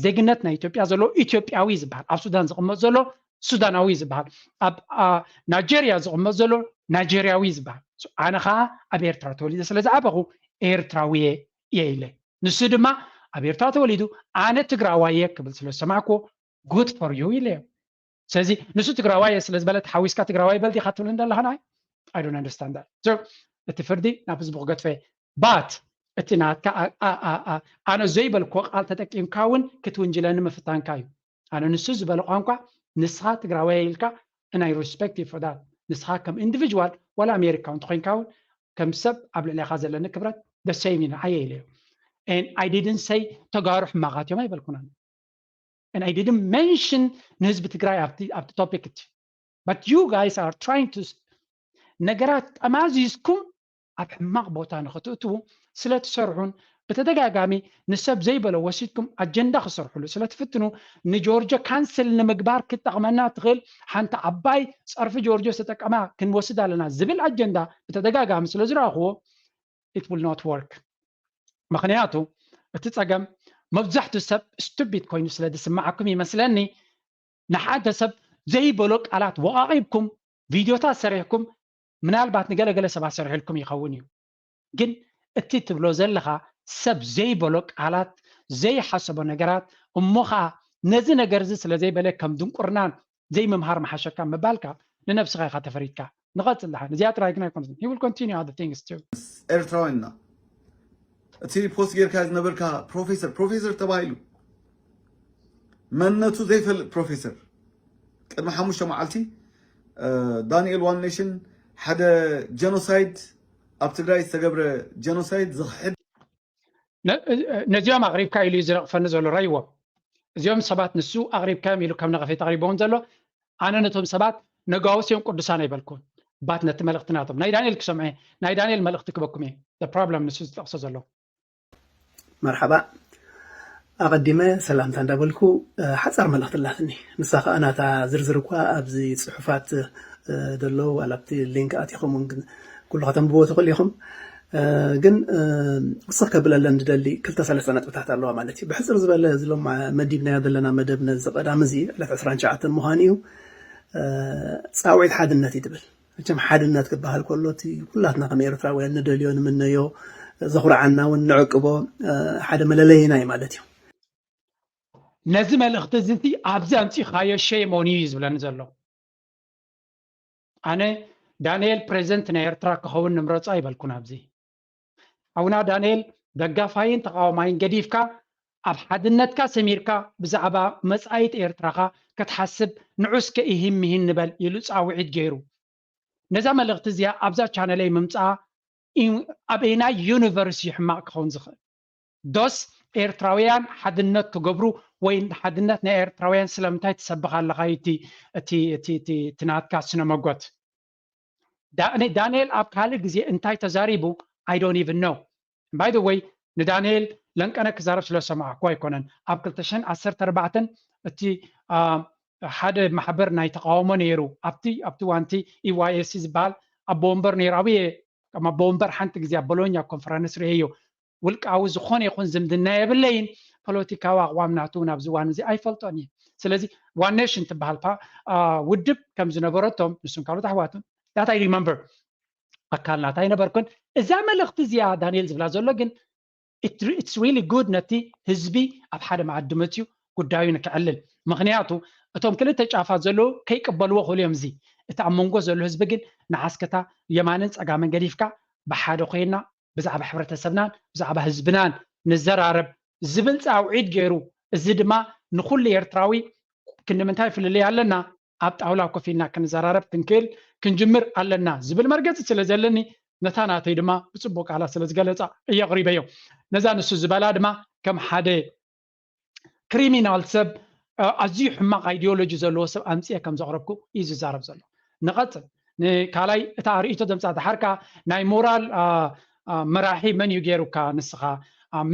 ዜግነት ናይ ኢትዮጵያ ዘሎ ኢትዮጵያዊ ዝበሃል፣ ኣብ ሱዳን ዝቕመጥ ዘሎ ሱዳናዊ ዝበሃል፣ ኣብ ናይጀርያ ዝቕመጥ ዘሎ ናይጀርያዊ ዝበሃል። ኣነ ከዓ ኣብ ኤርትራ ተወሊደ ስለ ዝዓበኹ ኤርትራዊ እየ ኢለ። ንሱ ድማ ኣብ ኤርትራ ተወሊዱ ኣነ ትግራዋይ እየ ክብል ስለ ዝሰማዕኩዎ good for you ኢለዮ። ስለዚ ንሱ ትግራዋይ እየ ስለ ዝበለ ተሓዊስካ ትግራዋይ በል ዲኻ ትብል እንደለኻ ንዓይ I don't understand that። So እቲ ፍርዲ ናብ ህዝቢ ክገድፎ እየ። But እቲ ናትካ ኣነ ዘይበልክዎ ቃል ተጠቂምካ እውን ክትውንጅለኒ ምፍታንካ እዩ። ኣነ ንሱ ዝበለ ቋንቋ ንስኻ ትግራዋይ ኢልካ and I respect you for that። ንስኻ ከም individual ዋላ ኣሜሪካዊ እንተኾይንካ እውን ከም ሰብ ኣብ ልዕሌኻ ዘለኒ ክብረት the same እዩ ንዓይ ኢለዮ። And I didn't say ተጋሩ ሕማቓት እዮም ኣይበልኩን ኣነ። And I didn't mention ንህዝቢ ትግራይ ኣብቲ ኣብቲ topic እቲ but you guys are trying to ነገራት ጠማዚዝኩም ኣብ ሕማቕ ቦታ ንኽትእትዉ ስለ ትሰርሑን ብተደጋጋሚ ንሰብ ዘይበሎ ወሲድኩም ኣጀንዳ ክሰርሕሉ ስለ ትፍትኑ ንጆርጆ cancel ንምግባር ክትጠቕመና ትኽእል ሓንቲ ዓባይ ፀርፊ ጆርጆ ዝተጠቀማ ክንወስድ ኣለና ዝብል ኣጀንዳ ብተደጋጋሚ ስለ ዝረኣኽዎ it will not work። ምኽንያቱ እቲ ፀገም መብዛሕትኡ ሰብ stupid ኮይኑ ስለ ዝስምዓኩም ይመስለኒ። ንሓደ ሰብ ዘይበሎ ቃላት ወቓቒብኩም ቪድዮታት ሰሪሕኩም ምናልባት ንገለገለ ሰባት ሰሪሕልኩም ይኸውን እዩ። ግን እቲ ትብሎ ዘለኻ ሰብ ዘይበሎ ቃላት ዘይሓሰቦ ነገራት እሞ ኸዓ ነዚ ነገር እዚ ስለ ዘይበለ ከም ድንቁርናን ዘይምምሃር ምሓሸካ ምባልካ ንነብስኻ ኢኻ ተፈሪድካ። ንቐፅል ደሓን እዚኣ ጥራይ ግን ኣይኮነትን። He will continue other things too። ኤርትራውያን ኢና። እቲ post ጌርካ ዝነበርካ ፕሮፌሰር ፕሮፌሰር ተባሂሉ መንነቱ ዘይፈልጥ ፕሮፌሰር ቅድሚ ሓሙሽተ መዓልቲ ዳንኤል one nation ሓደ genocide ኣብ ትግራይ ዝተገብረ genocide ዝኽሕድ ነዚኦም ኣቕሪብካ ኢሉ እዩ ዝነቕፈኒ ዘሎ። ረይዎም እዚኦም ሰባት ንሱ ኣቕሪብካዮም ኢሉ ከም ነቐፌት ኣቕሪቦም ዘሎ ኣነ ነቶም ሰባት ነጋውስ እዮም ቅዱሳን ኣይበልኩን። But ነቲ መልእኽቲ ናቶም ናይ ዳንኤል ክሰምዐ ናይ ዳንኤል መልእኽቲ ክበኩም እየ። Problem ንሱ ዝጠቕሶ ዘሎ መርሓባ ኣቐዲመ ሰላምታ እንዳበልኩ ሓፃር መልእኽቲ ኣላትኒ። ንሳ ከዓ ናታ ዝርዝር እኳ ኣብዚ ፅሑፋት ዘሎ ዋላ ኣብቲ link ኣቲኹም እውን ኩሉ ከተንብቦ ትኽእሉ ኢኹም። ግን ውስኽ ከብለለን ዝደሊ ክልተ ሰለስተ ነጥብታት ኣለዋ ማለት እዩ። ብሕፅር ዝበለ ዝሎም መዲብናዮ ዘለና መደብ ነዚ ቀዳም እዚ ዕለት ዕስራን ትሽዓተን ምዃኑ እዩ። ፃውዒት ሓድነት እዩ ትብል። መቸም ሓድነት ክበሃል ከሎ እቲ ኩላትና ከም ኤርትራውያን ንደልዮ ንምነዮ ዘኹርዓና እውን ንዕቅቦ ሓደ መለለይና እዩ ማለት እዩ። ነዚ መልእኽቲ እዚ ኣብዚ ኣምፂኻዮ shame on you እዩ ዝብለኒ ዘሎ። ኣነ ዳንኤል ፕሬዚደንት ናይ ኤርትራ ክኸውን ንምረፆ ኣይበልኩን። ኣብዚ ሓውና ዳንኤል ደጋፋይን ተቃዋማይን ገዲፍካ ኣብ ሓድነትካ ሰሚርካ ብዛዕባ መፃኢት ኤርትራኻ ክትሓስብ ንዑ እስከ ኢሂን ምሂን ንበል ኢሉ ፃውዒት ገይሩ። ነዛ መልእኽቲ እዚኣ ኣብዛ ቻነለይ ምምፃኣ ኣበየናይ ዩኒቨርስ እዩ ሕማቕ ክኸውን ዝኽእል? ዶስ ኤርትራውያን ሓድነት ክገብሩ ወይ ሓድነት ናይ ኤርትራውያን ስለምንታይ ትሰብኽ ኣለኻ? እቲ እቲ እቲ እቲ ናትካ ስነ መጎት ዳንኤል ኣብ ካልእ ግዜ እንታይ ተዛሪቡ I don't even know። By the way ንዳንኤል ለንቀነ ክዛረብ ስለ ዝሰማዕኩ ኣይኮነን። ኣብ ክልተ ሽሕን ዓሰርተ ኣርባዕተን እቲ ሓደ ማሕበር ናይ ተቃውሞ ነይሩ ኣብቲ ኣብቲ ዋንቲ ኢዋይኤስሲ ዝበሃል ኣቦ ወንበር ነይሩ። ኣብየ ከም ኣቦ ወንበር ሓንቲ ግዜ ኣብ ቦሎኛ ኮንፈረንስ ርእየዮ። ውልቃዊ ዝኾነ ይኹን ዝምድና የብለይን። ፖለቲካዊ ኣቕዋም ናቱ እውን ኣብዚ እዋን እዚ ኣይፈልጦን እየ። ስለዚ ዋን ኔሽን ትበሃል ውድብ ከም ዝነበረቶም ንሱን ካልኦት ኣሕዋቱን that I remember ኣካል ናታ ኣይነበርኩን። እዛ መልእኽቲ እዚኣ ዳንኤል ዝብላ ዘሎ ግን it's really good ነቲ ህዝቢ ኣብ ሓደ መኣዲ መፅዩ ጉዳዩ ንክዕልል። ምክንያቱ እቶም ክልተ ጫፋት ዘለዉ ከይቅበልዎ ክእሉ እዮም። እዚ እቲ ኣብ መንጎ ዘሎ ህዝቢ ግን ንዓስክታ የማንን ፀጋምን ገዲፍካ ብሓደ ኮይና ብዛዕባ ሕብረተሰብናን ብዛዕባ ህዝብናን ንዘራረብ ዝብል ፃውዒት ገይሩ፣ እዚ ድማ ንኩሉ ኤርትራዊ ክንዲ ምንታይ ፍልልይ ኣለና ኣብ ጣውላ ኮፍ ኢልና ክንዘራረብ ክንክእል ክንጅምር ኣለና ዝብል መርገፂ ስለ ዘለኒ ነታ ናተይ ድማ ብፅቡቅ ቃላት ስለ ዝገለፃ እየ ኣቕሪበዮ። ነዛ ንሱ ዝበላ ድማ ከም ሓደ ክሪሚናል ሰብ ኣዝዩ ሕማቕ ኣይዲዮሎጂ ዘለዎ ሰብ ኣምፅኤ ከም ዘቕረብኩ እዩ ዝዛረብ ዘሎ። ንቐፅል። ንካላይ እታ ርእይቶ ዘምፃእ ድሓር ከዓ ናይ ሞራል መራሒ መን እዩ ገይሩካ ንስኻ?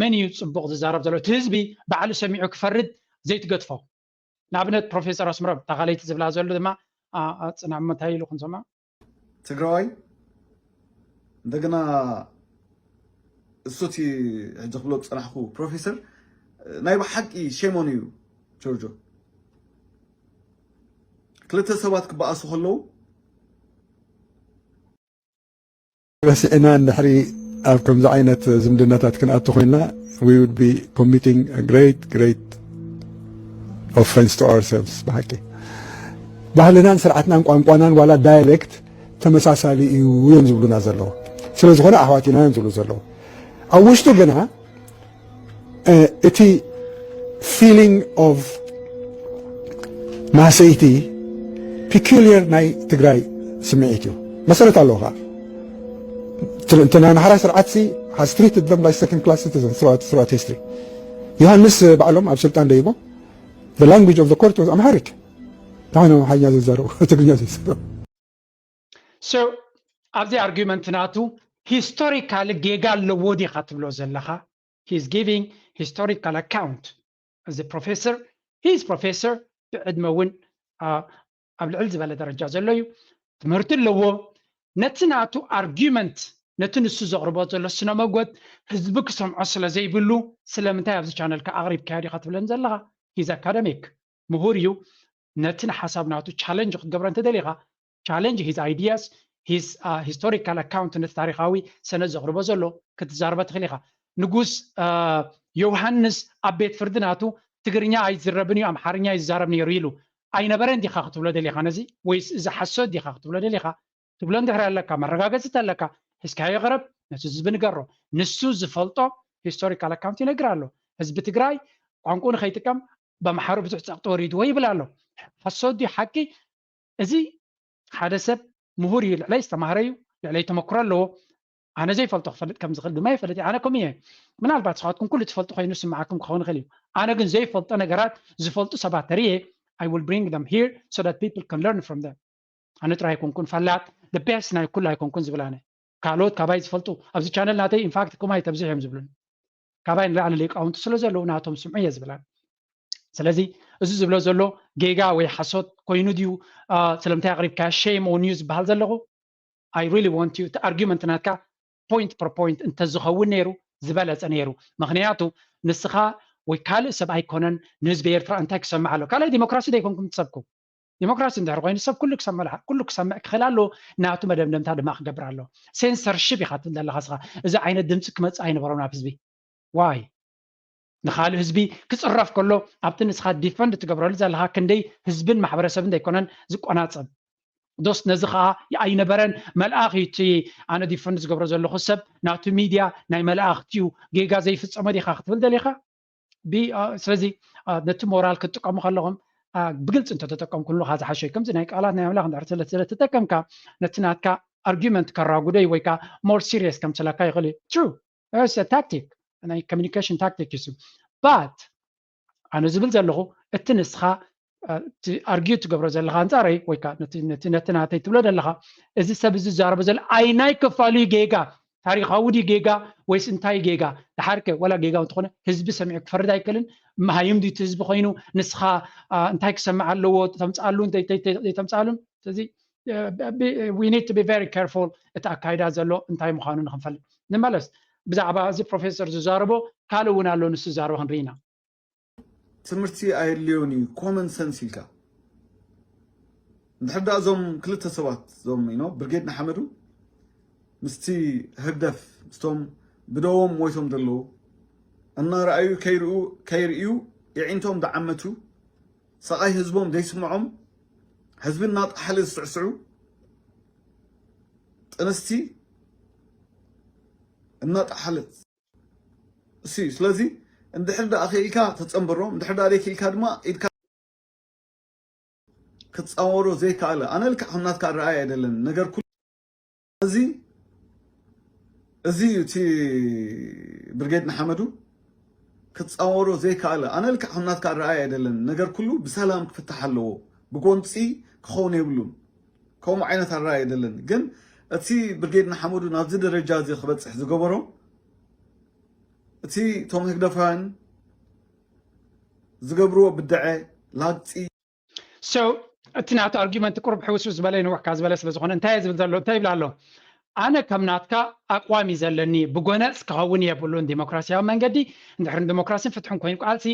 መን እዩ ፅቡቕ ዝዛረብ ዘሎ? እቲ ህዝቢ ባዕሉ ሰሚዑ ክፈርድ ዘይትገድፎ። ንኣብነት ፕሮፌሰር ኣስምሮም እታ ካልኣይቲ ዝብላ ዘሎ ድማ ፅናሞ እንታይ ኢሉ ክንሰማ ትግራዋይ እንደገና እሱቲ ሕጂ ክብሎ ዝፀናሕኩ ፕሮፌሰር ናይ ብሓቂ ሼሞን እዩ ጆርጆ። ክልተ ሰባት ክበኣሱ ከለዉ ረሲዕና እንድሕሪ ኣብ ከምዚ ዓይነት ዝምድናታት ክንኣቱ ኮይንና we would be committing a great great offense to ourselves። ብሓቂ ባህልናን ስርዓትናን ቋንቋናን ዋላ ዳያሌክት ተመሳሳሊ እዩ እዮም ዝብሉና ዘለዉ። ስለ ዝኾነ ኣሕዋት ኢና እዮም ዝብሉ ዘለዉ። ኣብ ውሽጡ ግና እቲ feeling of ማሰይቲ peculiar ናይ ትግራይ ስምዒት እዩ። መሰረት ኣለዎ ከዓ። እቲ ናይ ኣምሓራ ስርዓት ሲ has treated them like second class citizens throughout history። ዮሃንስ ባዕሎም ኣብ ስልጣን ደይቦ the language of the court was Amharic። እንታይ ኮይኖም ኣምሓርኛ ዘይዛረቡ ትግርኛ ዘይዛረቡ so ኣብዚ ኣርጊመንት ናቱ ሂስቶሪካሊ ጌጋ ኣለዎ ዲኻ ትብሎ ዘለኻ? He's giving historical account እዚ ፕሮፌሰር he's professor ብዕድመ እውን ኣብ ልዕል ዝበለ ደረጃ ዘሎ እዩ። ትምህርቲ ኣለዎ። ነቲ ናቱ ኣርጊመንት ነቲ ንሱ ዘቕርቦ ዘሎ ስነ መጎት ህዝቢ ክሰምዖ ስለ ዘይብሉ ስለምንታይ ኣብዚ ቻነልካ ኣቕሪብካዮ ዲኻ ትብለኒ ዘለኻ? He's academic ምሁር እዩ። ነቲ ንሓሳብ ናቱ ቻለንጅ ክትገብሮ እንተደሊኻ ቻለንጅ his ideas his historical account ነቲ ታሪኻዊ ሰነድ ዘቕርቦ ዘሎ ክትዛረበ ትኽእል ኢኻ። ንጉስ ዮውሃንስ ኣብ ቤት ፍርዲ ናቱ ትግርኛ ኣይዝረብን እዩ ኣምሓርኛ ይዛረብ ነይሩ ኢሉ ኣይነበረን ዲኻ ክትብሎ ደሊኻ ነዚ? ወይስ እዚ ሓሶት ዲኻ ክትብሎ ደሊኻ? ትብሎ እንድሕር ኣለካ መረጋገፂ ኣለካ ሒዝካዮ ቅረብ፣ ነቲ ህዝቢ ንገሮ። ንሱ ዝፈልጦ ሂስቶሪካል ኣካውንት ይነግር ኣሎ። ህዝቢ ትግራይ ቋንቋኡ ንኸይጥቀም ብኣምሓሩ ብዙሕ ፀቕጢ ወሪድዎ ይብል ኣሎ። ሓሶት ድዩ ሓቂ? እዚ ሓደ ሰብ ምሁር እዩ፣ ልዕለይ ዝተማህረ እዩ፣ ልዕለይ ተመክሮ ኣለዎ። ኣነ ዘይፈልጦ ክፈልጥ ከም ዝኽእል ድማ ይፈልጥ እየ። ኣነ ከምኡ እየ። ምናልባት ንስኻትኩም ኩሉ ትፈልጡ ኮይኑ ዝስምዓኩም ክኸውን ይኽእል እዩ። ኣነ ግን ዘይፈልጦ ነገራት ዝፈልጡ ሰባት ተሪኤ I will bring them here so that people can learn from them። ኣነ ጥራይ ኣይኮንኩን ፈላጥ፣ the best ናይ ኩሉ ኣይኮንኩን ዝብል ኣነ። ካልኦት ካባይ ዝፈልጡ ኣብዚ ቻነል ናተይ ኢንፋክት ከምኡ ኣይተብዝሕ እዮም ዝብሉኒ። ካባይ ንላዕሊ ሊቃውንቲ ስለ ዘለዉ ናቶም ስምዑ እየ ዝብል ኣነ። ስለዚ እዚ ዝብሎ ዘሎ ጌጋ ወይ ሓሶት ኮይኑ ድዩ? ስለምንታይ ኣቕሪብካ shame on you ዝበሃል ዘለኹ? I really want you እቲ ኣርጊመንት ናትካ point per point እንተዝኸውን ነይሩ ዝበለፀ ነይሩ። ምክንያቱ ንስኻ ወይ ካልእ ሰብ ኣይኮነን ንህዝቢ ኤርትራ እንታይ ክሰምዕ ኣሎ። ካልኣይ ዲሞክራሲ ዘይኮንኩም ትሰብኩ። ዲሞክራሲ እንድሕር ኮይኑ ሰብ ኩሉ ክሰምዕ ኩሉ ክሰምዕ ክኽእል ኣለዎ። ናቱ መደምደምታ ድማ ክገብር ኣለዎ። ሴንሰርሺፕ ኢኻ ትብል ዘለኻ ንስኻ። እዚ ዓይነት ድምፂ ክመፅእ ኣይነበሮን ኣብ ህዝቢ። ዋይ ንኻልእ ህዝቢ ክፅረፍ ከሎ ኣብቲ ንስኻ ዲፈንድ ትገብረሉ ዘለኻ ክንደይ ህዝብን ማሕበረሰብን ዘይኮነን ዝቆናፀብ ዶስ ነዚ ከዓ ኣይነበረን መልኣኽ እዩ እቲ ኣነ ዲፈንድ ዝገብሮ ዘለኹ ሰብ ናቱ ሚድያ ናይ መላእኽቲ እዩ ጌጋ ዘይፍፀሞ ዲኻ ክትብል ደሊኻ ስለዚ ነቲ ሞራል ክትጥቀሙ ከለኹም ብግልፂ እንተተጠቀምኩሉ ከዓ ዝሓሸ እዩ ከምዚ ናይ ቃላት ናይ ኣምላኽ እንድሕር ስለተጠቀምካ ነቲ ናትካ ኣርጊመንት ከራጉዶ እዩ ወይ ከዓ ሞር ሲሪየስ ከምስለካ ይኽእል እዩ ትሩ ታክቲክ ናይ ኮሚኒኬሽን ታክቲክ እዩ ባት ኣነ ዝብል ዘለኹ እቲ ንስኻ ኣርጊዩ ትገብሮ ዘለኻ ኣንፃረይ ወይ ከዓ ነቲ ናተይ ትብሎ ዘለኻ እዚ ሰብ እዚ ዝዛረቦ ዘሎ ኣይናይ ክፋሉ ጌጋ ታሪኻዊ ድዩ ጌጋ ወይስ እንታይ ጌጋ? ድሓርከ ዋላ ጌጋ እንተኾነ ህዝቢ ሰሚዑ ክፈርድ ኣይክእልን። መሃይም ድዩ እቲ ህዝቢ ኮይኑ ንስኻ እንታይ ክሰምዕ ኣለዎ? ተምፅኣሉ ተምፅኣሉን። ስለዚ we need to be very careful እቲ ኣካይዳ ዘሎ እንታይ ምዃኑ ንክንፈልጥ። ንመለስ ብዛዕባ እዚ ፕሮፌሰር ዝዛረቦ ካልእ እውን ኣሎ ንሱ ዝዛረቦ ክንርኢ ኢና። ትምህርቲ ኣየድልዮን እዩ common sense ኢልካ እንድሕር ዳ እዞም ክልተ ሰባት እዞም ኢኖ ብርጌድ ንሓመዱ ምስቲ ህግደፍ ምስቶም ብደዎም ሞይቶም ዘለዉ እናረኣዩ ከይርኡ ከይርእዩ የዒንቶም ደዓመቱ ሰቓይ ህዝቦም ዘይስምዖም ህዝቢ እናጠሓለ ዝስዕስዑ ጥንስቲ እናጠሓለት እሲ ስለዚ እንድሕር ደኣ ክኢልካ ተጸንብሮ እንድሕር ደኣ ዘይክኢልካ ድማ ኢድካ ክጻወሮ ዘይከኣለ ኣነ ልክዕ ከም ናትካ ኣረኣይ ኣይደለን ነገር ኩሉ እዚ እዚ እቲ ብርጌድ ንሓመዱ ክጻወሮ ዘይከኣለ ኣነ ልክዕ ከም ናትካ ኣረኣይ ኣይደለን ነገር ኩሉ ብሰላም ክፍታሕ ኣለዎ ብጎንፂ ክኸውን የብሉን ከምኡ ዓይነት ኣረኣይ ኣይደለን ግን እቲ ብርጌድ ንሓመዱ ናብዚ ደረጃ እዚ ክበፅሕ ዝገበሮ እቲ እቶም ህግደፋውያን ዝገብርዎ ብድዐ ላግፂ so እቲ ናቱ argument ቁሩብ ሕውስውስ ዝበለ ንውሕካ ዝበለ ስለ ዝኾነ እንታይ ዝብል ዘሎ እንታይ ይብል ኣሎ ኣነ ከም ናትካ ኣቋም እዩ ዘለኒ ብጎነፅ ክኸውን የብሉን ዲሞክራሲያዊ መንገዲ እንድሕር ዲሞክራሲን ፍትሕን ኮይኑ ቃልሲ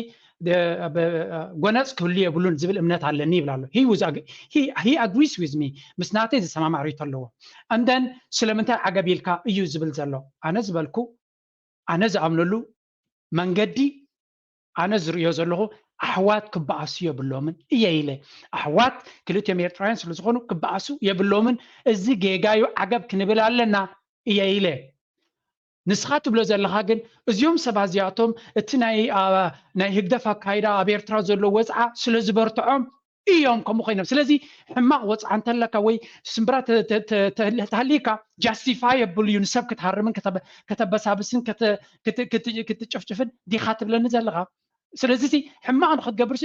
ጎነፅ ክህሉ የብሉን ዝብል እምነት ኣለኒ ይብል ኣሎ he agrees with me ምስ ናተይ ዝሰማማዕ ርእይቶ ኣለዎ and then ስለምንታይ ዓገብ ኢልካ እዩ ዝብል ዘሎ ኣነ ዝበልኩ ኣነ ዝኣምነሉ መንገዲ ኣነ ዝርእዮ ዘለኹ ኣሕዋት ክበኣሱ የብሎምን እየ ኢለ ኣሕዋት ክልቲኦም ኤርትራውያን ስለዝኾኑ ክበኣሱ የብሎምን እዚ ጌጋዩ ዓገብ ክንብል ኣለና እየ ኢለ ንስኻ ትብሎ ዘለኻ ግን እዚኦም ሰባት እዚኣቶም እቲ ናይ ናይ ህግደፍ ኣካይዳ ኣብ ኤርትራ ዘሎ ወፅዓ ስለ ዝበርትዖም እዮም ከምኡ ኮይኖም ስለዚ ሕማቕ ወፅዓ እንተለካ ወይ ስምብራ ተሃልይካ justify የብሉ እዩ ንሰብ ክትሃርምን ከተበሳብስን ክትጭፍጭፍን ዲኻ ትብለኒ ዘለኻ ስለዚ ሕማቕ ንክትገብር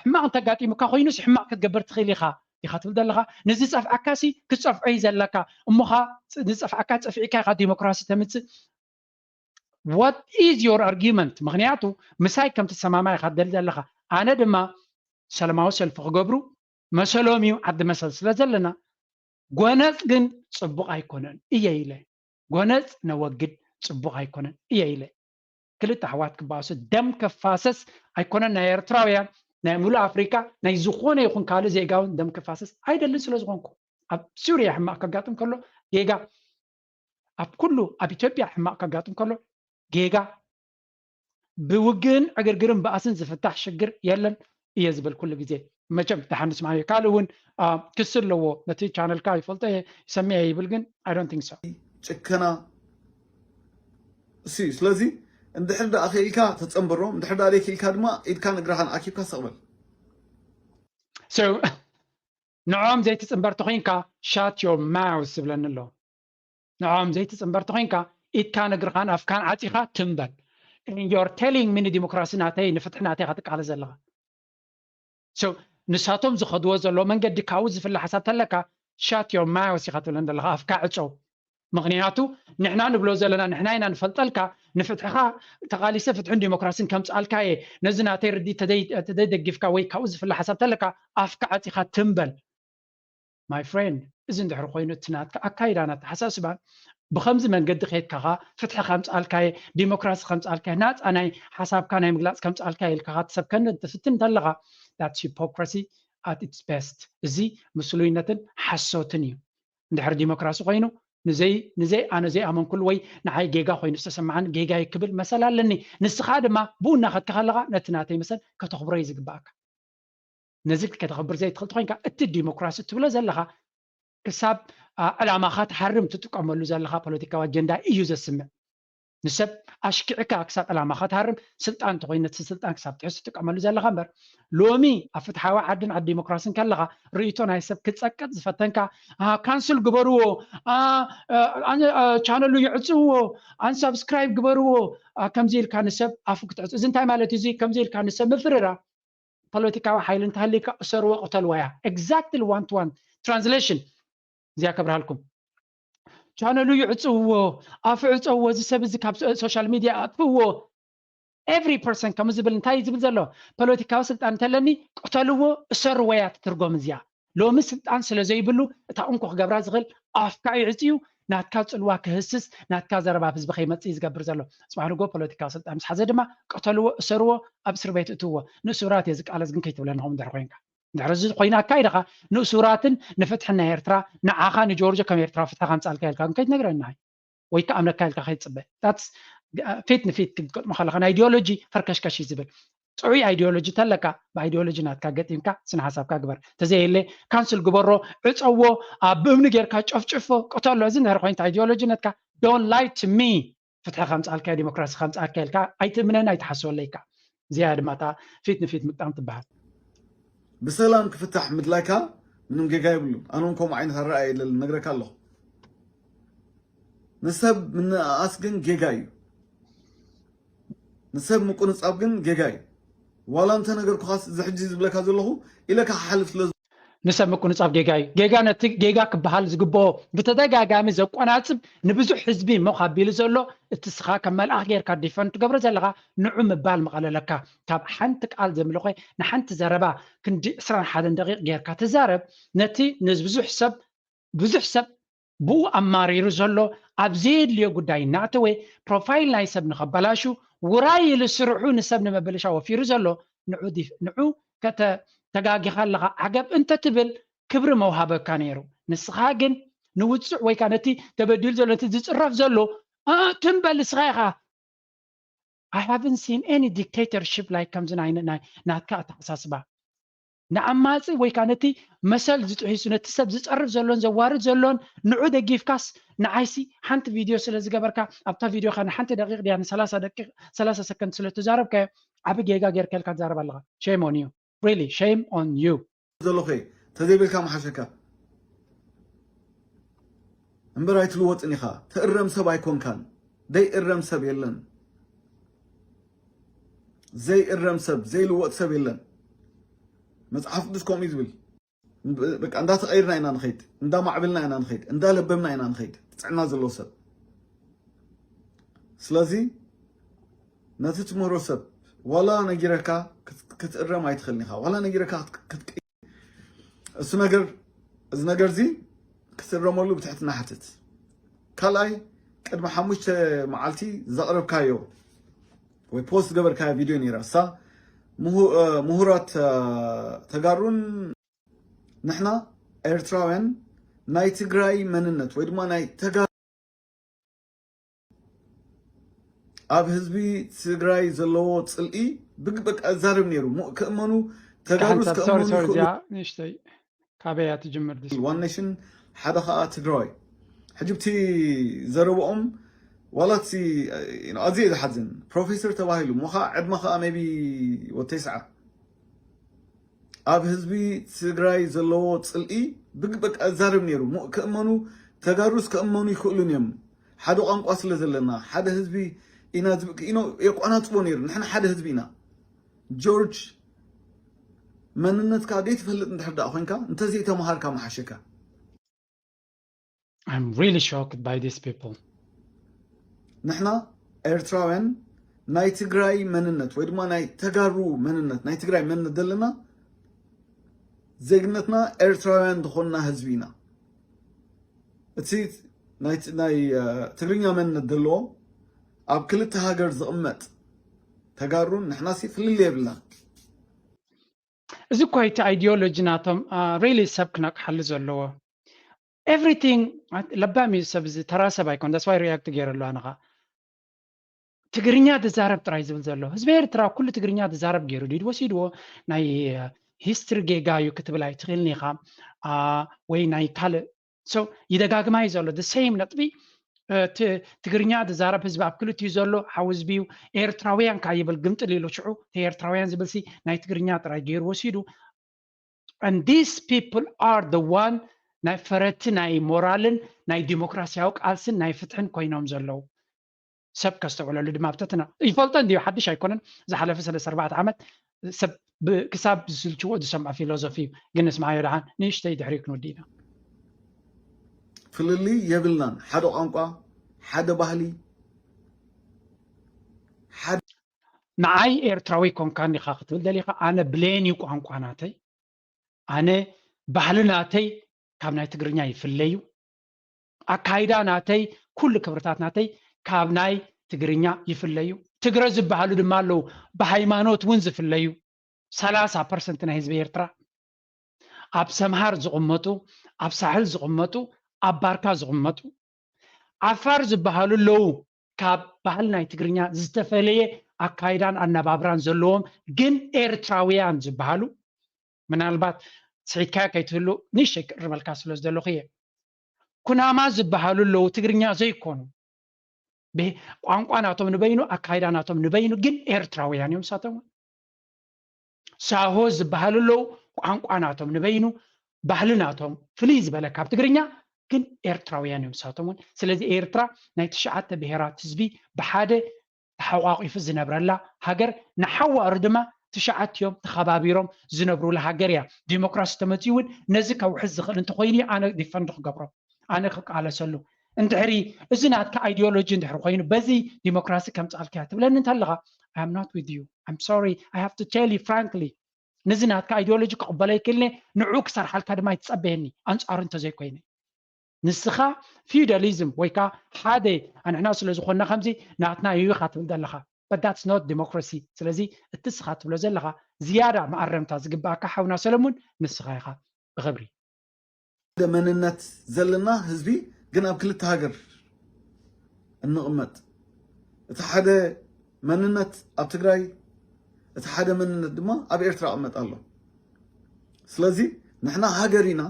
ሕማቕ እንተጋጢሙካ ኮይኑስ ሕማቕ ክትገብር ትኽእል ኢኻ ኢኻ ትብል ዘለኻ ንዝፀፍዓካ ሲ ክትፀፍዖ እዩ ዘለካ እሞኻ ንፀፍዓካ ፀፊዕካ ኢኻ ዲሞክራሲ ተምፅእ what is your argument ምክንያቱ ምሳይ ከም ትሰማማዕ ኢኻ ትደሊ ዘለኻ ኣነ ድማ ሰላማዊ ሰልፊ ክገብሩ መሰሎም እዩ ዓዲ መሰል ስለ ዘለና ጎነፅ ግን ፅቡቕ ኣይኮነን እየ ኢለ ጎነፅ ነወግድ ፅቡቕ ኣይኮነን እየ ኢለ ክልተ ኣሕዋት ክባእሱ ደም ከፋሰስ ኣይኮነን ናይ ኤርትራውያን ናይ ሙሉእ ኣፍሪካ ናይ ዝኾነ ይኹን ካልእ ዜጋ እውን ደም ከፋሰስ ኣይደልን ስለ ዝኾንኩ ኣብ ሱርያ ሕማቕ ከጋጥም ከሎ ጌጋ ኣብ ኩሉ ኣብ ኢትዮጵያ ሕማቕ ከጋጥም ከሎ ጌጋ ብውግእን ዕግርግርን ባእስን ዝፍታሕ ሽግር የለን እየ ዝብል ኩሉ ግዜ መቸም ደሓን ንስማዕ ካልእ እውን ክሲ ኣለዎ ነቲ ቻነልካ ይፈልጦ እየ ይሰምዕ እየ ይብል ግን I don't think so ጭከና እሲ ስለዚ እንድሕር ደኣ ክኢልካ ተፀንብሮ እንድሕር ደኣ ዘይክኢልካ ድማ ኢድካን እግራኻን ኣኪብካ ሰቕበል ንዖም ዘይትፅንበር ተኮይንካ shut your mouth ዝብለኒ ኣሎ ንዖም ዘይትፅንበር ተኮይንካ ኢድካን እግርኻን ኣፍካን ዓፂኻ ትንበል you're telling me ንዲሞክራሲ ናተይ ንፍትሒ ናተይ ኢኻ ትቃለስ ዘለኻ ንሳቶም ዝኸድዎ ዘለዉ መንገዲ ካብኡ ዝፍለ ሓሳብ ተለካ shut your mouth ኢኻ ትብለን ዘለኻ ኣፍካ ዕፀው ምክንያቱ ንሕና ንብሎ ዘለና ንሕና ኢና ንፈልጠልካ ንፍትሕኻ ተቃሊሰ ፍትሕን ዲሞክራሲን ከምፅኣልካ እየ ነዚ ናተይ ርዲ ተደይ ደጊፍካ ወይ ካብኡ ዝፍለ ሓሳብ ተለካ ኣፍካ ዓፂኻ ትንበል my friend እዚ እንድሕር ኮይኑ እቲ ናትካ ኣካይዳን ኣተሓሳስባን ብከምዚ መንገዲ ከይድካኻ ፍትሒ ከምፅኣልካየ ዲሞክራሲ ከምፅኣልካየ ናፃ ናይ ሓሳብካ ናይ ምግላፅ ከምፅኣልካየ ኢልካኻ ትሰብከኒ እንትፍትን እንተለኻ that's hypocrisy at its best እዚ ምስሉይነትን ሓሶትን እዩ እንድሕር ዲሞክራሲ ኮይኑ ንዘይ ንዘይ ኣነ ዘይኣመንኩሉ ወይ ንዓይ ጌጋ ኮይኑ ዝተሰማዓኒ ጌጋ ክብል መሰል ኣለኒ ንስኻ ድማ ብኡ እናኸድካ ከለኻ ነቲ ናተይ መሰል ከተኽብሮ እዩ ዝግባኣካ ነዚ ከተኽብር ዘይትኽእል ተኮይንካ እቲ ዲሞክራሲ ትብሎ ዘለኻ ክሳብ ዕላማኻ ትሃርም ትጥቀመሉ ዘለኻ ፖለቲካዊ ኣጀንዳ እዩ ዘስምዕ ንሰብ ኣሽኪዕካ ክሳብ ዕላማኻ ትሃርም ስልጣን ተኮይኑ ነቲ ስልጣን ክሳብ ትሕዝ ትጥቀመሉ ዘለኻ እምበር ሎሚ ኣብ ፍትሓዊ ዓድን ዓዲ ዲሞክራሲን ከለኻ ርእይቶ ናይ ሰብ ክፀቅጥ ዝፈተንካ ካንስል ግበርዎ ቻነሉ ይዕፅውዎ ኣንሳብስክራይብ ግበርዎ ከምዚ ኢልካ ንሰብ ኣፉ ክትዕፅ እዚ እንታይ ማለት እዩ ከምዚ ኢልካ ንሰብ ምፍርራ ፖለቲካዊ ሓይሊ እንተሃልዩካ እሰርዎ ቅተልዎ እያ exactly one to one translation እዚኣ ከብርሃልኩም ቻነሉ ይዕፅውዎ፣ ኣፉ ዕፀውዎ፣ እዚ ሰብ እዚ ካብ ሶሻል ሚድያ ኣጥፍዎ። Every person ከምኡ ዝብል እንታይ እዩ ዝብል ዘሎ? ፖለቲካዊ ስልጣን እንተለኒ ቅተልዎ፣ እሰርዎ እያ ትትርጎም እዚኣ። ሎሚ ስልጣን ስለ ዘይብሉ እታ እንኮ ክገብራ ዝኽእል ኣፍካ ይዕፅዩ፣ ናትካ ፅልዋ ክህስስ፣ ናትካ ዘረባ ኣብ ህዝቢ ከይመፅእ እዩ ዝገብር ዘሎ። ፅባሕ ንጎ ፖለቲካዊ ስልጣን ምስ ሓዘ ድማ ቅተልዎ፣ እሰርዎ፣ ኣብ እስር ቤት እትዎ። ንእሱራት እየ ዝቃለስ ግን ከይትብለኒ ከምኡ እንድሕር ኮይንካ። እንድሕር እዚ ኮይና ኣካይድኻ ንእሱራትን ንፍትሕን ናይ ኤርትራ ንዓኻ ንጆርጆ ከም ኤርትራ ፍትሒ ከምፃልካ ኢልካ ግን ከይትነግረና ወይ ከዓ እምነካ ኢልካ ከይትፅበ። ፊት ንፊት ክትገጥሞ ከለካ ናይ ኢዲዮሎጂ ፈርከሽከሽ እዩ ዝብል። ጥዑይ ኣይዲዮሎጂ ተለካ ብኣይዲዮሎጂ ናትካ ገጢምካ ስነ ሓሳብካ ግበር። ተዘየለ ካንስል ግበሮ፣ ዕፀዎ፣ ኣብ ብእምኒ ጌርካ ጨፍጭፎ፣ ቅተሎ። እዚ እንድሕር ኮይንታ ኣይዲዮሎጂ ነትካ don't lie to me። ፍትሒ ከምፃልካ ዲሞክራሲ ከምፃልካ ኢልካ ኣይትእምነን ኣይትሓስበለይካ። እዚኣ ድማ እታ ፊት ንፊት ምግጣም ትበሃል። ብሰላም ክፍታሕ ምድላይካ ምንም ጌጋ የብሉን። ኣነ እውን ከምኡ ዓይነት ኣረኣእያ የለን ነግረካ ኣለኹ። ንሰብ ምንእኣስ ግን ጌጋ እዩ። ንሰብ ምቁንጻብ ግን ጌጋ እዩ። ዋላ እንተ ነገርኩኻስ እዚ ሕጂ ዝብለካ ዘለኹ ኢለካ ክሓልፍ ስለ ንሰብ ምቁንጻብ ጌጋ እዩ። ጌጋ ነቲ ጌጋ ክበሃል ዝግብኦ ብተደጋጋሚ ዘቆናጽብ ንብዙሕ ህዝቢ ሞኽ ኣቢሉ ዘሎ እቲ ስኻ ከም መልኣኽ ጌርካ ዲፈንድ ትገብሮ ዘለኻ ንዑ ምባል ምቐለለካ። ካብ ሓንቲ ቃል ዘምልኾ ንሓንቲ ዘረባ ክንዲ ዕስራን ሓደን ደቂቕ ጌርካ ትዛረብ ነቲ ንብዙሕ ሰብ ብዙሕ ሰብ ብኡ ኣማሪሩ ዘሎ ኣብ ዘየድልዮ ጉዳይ እናእተወ ፕሮፋይል ናይ ሰብ ንኸበላሹ ውራይ ኢሉ ስርሑ ንሰብ ንምብልሻው ወፊሩ ዘሎ ንዑ ዲፍ- ንዑ ከተተጋጊኻ ኣለኻ ዓገብ እንተትብል ክብሪ መውሃበካ ነይሩ። ንስኻ ግን ንውፅዕ ወይ ከዓ ነቲ ተበዲሉ ዘሎ ነቲ ዝፅረፍ ዘሎ እ፣ ትም በል ንስኻ ኢኻ። I haven't seen any dictatorship like ከምዚ ናይ ናይ ናትካ ኣተሓሳስባ ንዓማፂ ወይ ከዓ ነቲ መሰል ዝጥሒሱ ነቲ ሰብ ዝፀርፍ ዘሎን ዘዋርድ ዘሎን ንዑ ደጊፍካስ ንዓይሲ ሓንቲ ቪድዮ ስለ ዝገበርካ ኣብታ ቪድዮካ ንሓንቲ ደቂቕ ድያ ንሰላሳ ደቂቕ ሰላሳ ሰከንድ ስለ ተዛረብካዮ ዓቢ ጌጋ ጌርካ ኢልካ ትዛረብ ኣለኻ። Shame on you, really shame on you። ዘለኹ እየ። ተዘይበልካ ምሓሸካ እምበር ኣይትልወጥን ኢኻ። ትእረም ሰብ ኣይኮንካን። ደይእረም ሰብ የለን። ዘይእረም ሰብ ዘይልወጥ ሰብ የለን። መፅሓፍ ቅዱስ ከምኡ እዩ ዝብል። በቃ እንዳተቐይርና ኢና ንኸይድ፣ እንዳማዕበልና ኢና ንኸይድ፣ እንዳለበምና ኢና ንኸይድ። ጥዕና ዘለዎ ሰብ ስለዚ ነቲ ትምህሮ ሰብ ዋላ ነጊረካ ክትእረም ኣይትኽእልን ኢኻ። ዋላ ነጊረካ ክትቀይር እሱ ነገር እዚ ነገር እዚ ክትእረመሉ ብትሕትና ሓትት። ካልኣይ ቅድሚ ሓሙሽተ መዓልቲ ዘቕረብካዮ ወይ ፖስት ገበርካዮ ቪድዮ ነይራ እሳ ምሁራት ተጋሩን ንሕና ኤርትራውያን ናይ ትግራይ መንነት ወይ ድማ ናይ ተጋ ኣብ ህዝቢ ትግራይ ዘለዎ ፅልኢ ብግበቃ ዛረብ ነይሩ ክእመኑ ተጋሩስ ክእመኑ ይኽእሉ ንሽተይ ካበያ ትጅምር ዋን ኔሽን ሓደ ከዓ ትግራዋይ ሕጅብቲ ዘረብኦም ዋላቲ ኣዝየ ዝሓዝን ፕሮፌሰር ተባሂሉ ሞ ከዓ ዕድመ ከዓ ቢ ወተይ ሰዓ ኣብ ህዝቢ ትግራይ ዘለዎ ፅልኢ ብግበቃ ዛረብ ነይሩ ክእመኑ ተጋሩስ ክእመኑ ይኽእሉን እዮም ሓደ ቋንቋ ስለ ዘለና ሓደ ህዝቢ ኢና የቋናፅቦ ነይሩ ንሕና ሓደ ህዝቢ ኢና ጆርጅ መንነትካ ዘይትፈልጥ እንድሕር ደኣ ኮይንካ እንተዘይተምሃርካ መሓሸካ I'm really shocked by these people ንሕና ኤርትራውያን ናይ ትግራይ መንነት ወይ ድማ ናይ ተጋሩ መንነት ናይ ትግራይ መንነት ዘለና ዜግነትና ኤርትራውያን ዝኾንና ህዝቢ ኢና እቲ ናይ ትግርኛ መንነት ዘለዎ ኣብ ክልተ ሃገር ዝቕመጥ ተጋሩን ንሕናሲ ፍልል የብልና እዚ እኳ እቲ ኣይዲዮሎጂ ናቶም ሪሊ ሰብ ክነቅሓሉ ዘለዎ everything ለባም እዩ ሰብ እዚ ተራ ሰብ ኣይኮን that's why react ገይረሉ ኣነኻ ትግርኛ ዝዛረብ ጥራይ ዝብል ዘሎ ህዝቢ ኤርትራ ኩሉ ትግርኛ ዝዛረብ ገይሩ ድዩ ወሲድዎ ናይ ሂስትሪ ጌጋ እዩ ክትብል ኣይትኽእልን ኢኻ ወይ ናይ ካልእ so ይደጋግማ እዩ ዘሎ ሴም ነጥቢ ትግርኛ ዝዛረብ ህዝቢ ኣብ ክልቲኡ ዘሎ ሓው ህዝቢ እዩ ኤርትራውያን ከዓ ይብል ግምጥል ኢሉ ሽዑ ኤርትራውያን ዝብል ሲ ናይ ትግርኛ ጥራይ ገይሩ ወሲዱ and these people are the one ናይ ፈረቲ ናይ ሞራልን ናይ ዲሞክራሲያዊ ቃልስን ናይ ፍትሕን ኮይኖም ዘለዉ ሰብ ከስተውዕለሉ ድማ ኣብተትና ይፈልጦ እንዲዩ ሓድሽ ኣይኮነን ዝሓለፈ ሰለስተ ኣርባዕተ ዓመት ሰብ ክሳብ ዝስልችዎ ዝሰምዖ ፊሎዞፊ እዩ ግን ንስምዓዮ ደሓን ንእሽተይ ድሕሪ ክንወዲ ኢና ፍልልይ የብልናን። ሓደ ቋንቋ፣ ሓደ ባህሊ፣ ሓደ ንዓይ ኤርትራዊ ኮንካ እንዲኻ ክትብል ደሊኻ? ኣነ ብሌን እዩ ቋንቋ ናተይ። ኣነ ባህሊ ናተይ ካብ ናይ ትግርኛ ይፍለዩ። ኣካይዳ ናተይ፣ ኩሉ ክብርታት ናተይ ካብ ናይ ትግርኛ ይፍለዩ። ትግረ ዝበሃሉ ድማ ኣለዉ፣ ብሃይማኖት እውን ዝፍለዩ። ሰላሳ ፐርሰንት ናይ ህዝቢ ኤርትራ ኣብ ሰምሃር ዝቕመጡ፣ ኣብ ሳሕል ዝቕመጡ፣ ኣብ ባርካ ዝቕመጡ። ዓፋር ዝበሃሉ ኣለዉ፣ ካብ ባህሊ ናይ ትግርኛ ዝተፈለየ ኣካይዳን ኣነባብራን ዘለዎም ግን ኤርትራውያን ዝበሃሉ። ምናልባት ስሒትካዮ ከይትህሉ ንእሽተይ ክእርመልካ ስለ ዝደለኹ እየ። ኩናማ ዝበሃሉ ኣለዉ፣ ትግርኛ ዘይኮኑ። ብ-፣ ቋንቋ ናቶም ንበይኑ፣ ኣካይዳ ናቶም ንበይኑ፣ ግን ኤርትራውያን እዮም ንሳቶም እውን። ሳሆ ዝበሃሉ ኣለዉ፣ ቋንቋ ናቶም ንበይኑ፣ ባህሊ ናቶም ፍልይ ዝበለ ካብ ትግርኛ፣ ግን ኤርትራውያን እዮም ንሳቶም እውን። ስለዚ ኤርትራ ናይ ትሽዓተ ብሄራት ህዝቢ ብሓደ ተሓቋቒፉ ዝነብረላ ሃገር፣ ንሓዋሩ ድማ ትሽዓቲኦም ተኸባቢሮም ዝነብሩላ ሃገር እያ። ዲሞክራሲ ተመፅኡ እውን ነዚ ከውሕስ ዝኽእል እንተኾይኑ እዩ ኣነ ዲፈንድ ክገብሮ፣ ኣነ ክቃለሰሉ። እንድሕሪ እዚ ናትካ ኣይዲዮሎጂ እንድሕሪ ኮይኑ በዚ ዲሞክራሲ ከምፅኣልካ እያ ትብለኒ እንተለኻ፣ I am not with you. I'm sorry. I have to tell you frankly. ነዚ ናትካ ኣይዲዮሎጂ ክቕበሎ ይክእልኒ፣ ንዑ ክሰርሓልካ ድማ ይትፀበየኒ፣ ኣንፃሩ እንተዘይኮይነ። ንስኻ ፊውዳሊዝም ወይ ከዓ ሓደ ንሕና ስለ ዝኾንና ከምዚ ናትና እዩ ኢኻ ትብል ዘለኻ። But that's not democracy. ስለዚ እቲ ንስኻ ትብሎ ዘለኻ ዝያዳ መኣረምታ ዝግባኣካ ሓውና ሰለሙን ንስኻ ኢኻ። ብኽብሪ። ሓደ መንነት ዘለና ህዝቢ ግን ኣብ ክልተ ሃገር እንቕመጥ። እቲ ሓደ መንነት ኣብ ትግራይ፣ እቲ ሓደ መንነት ድማ ኣብ ኤርትራ ይቕመጥ ኣሎ። ስለዚ ንሕና ሃገር ኢና፣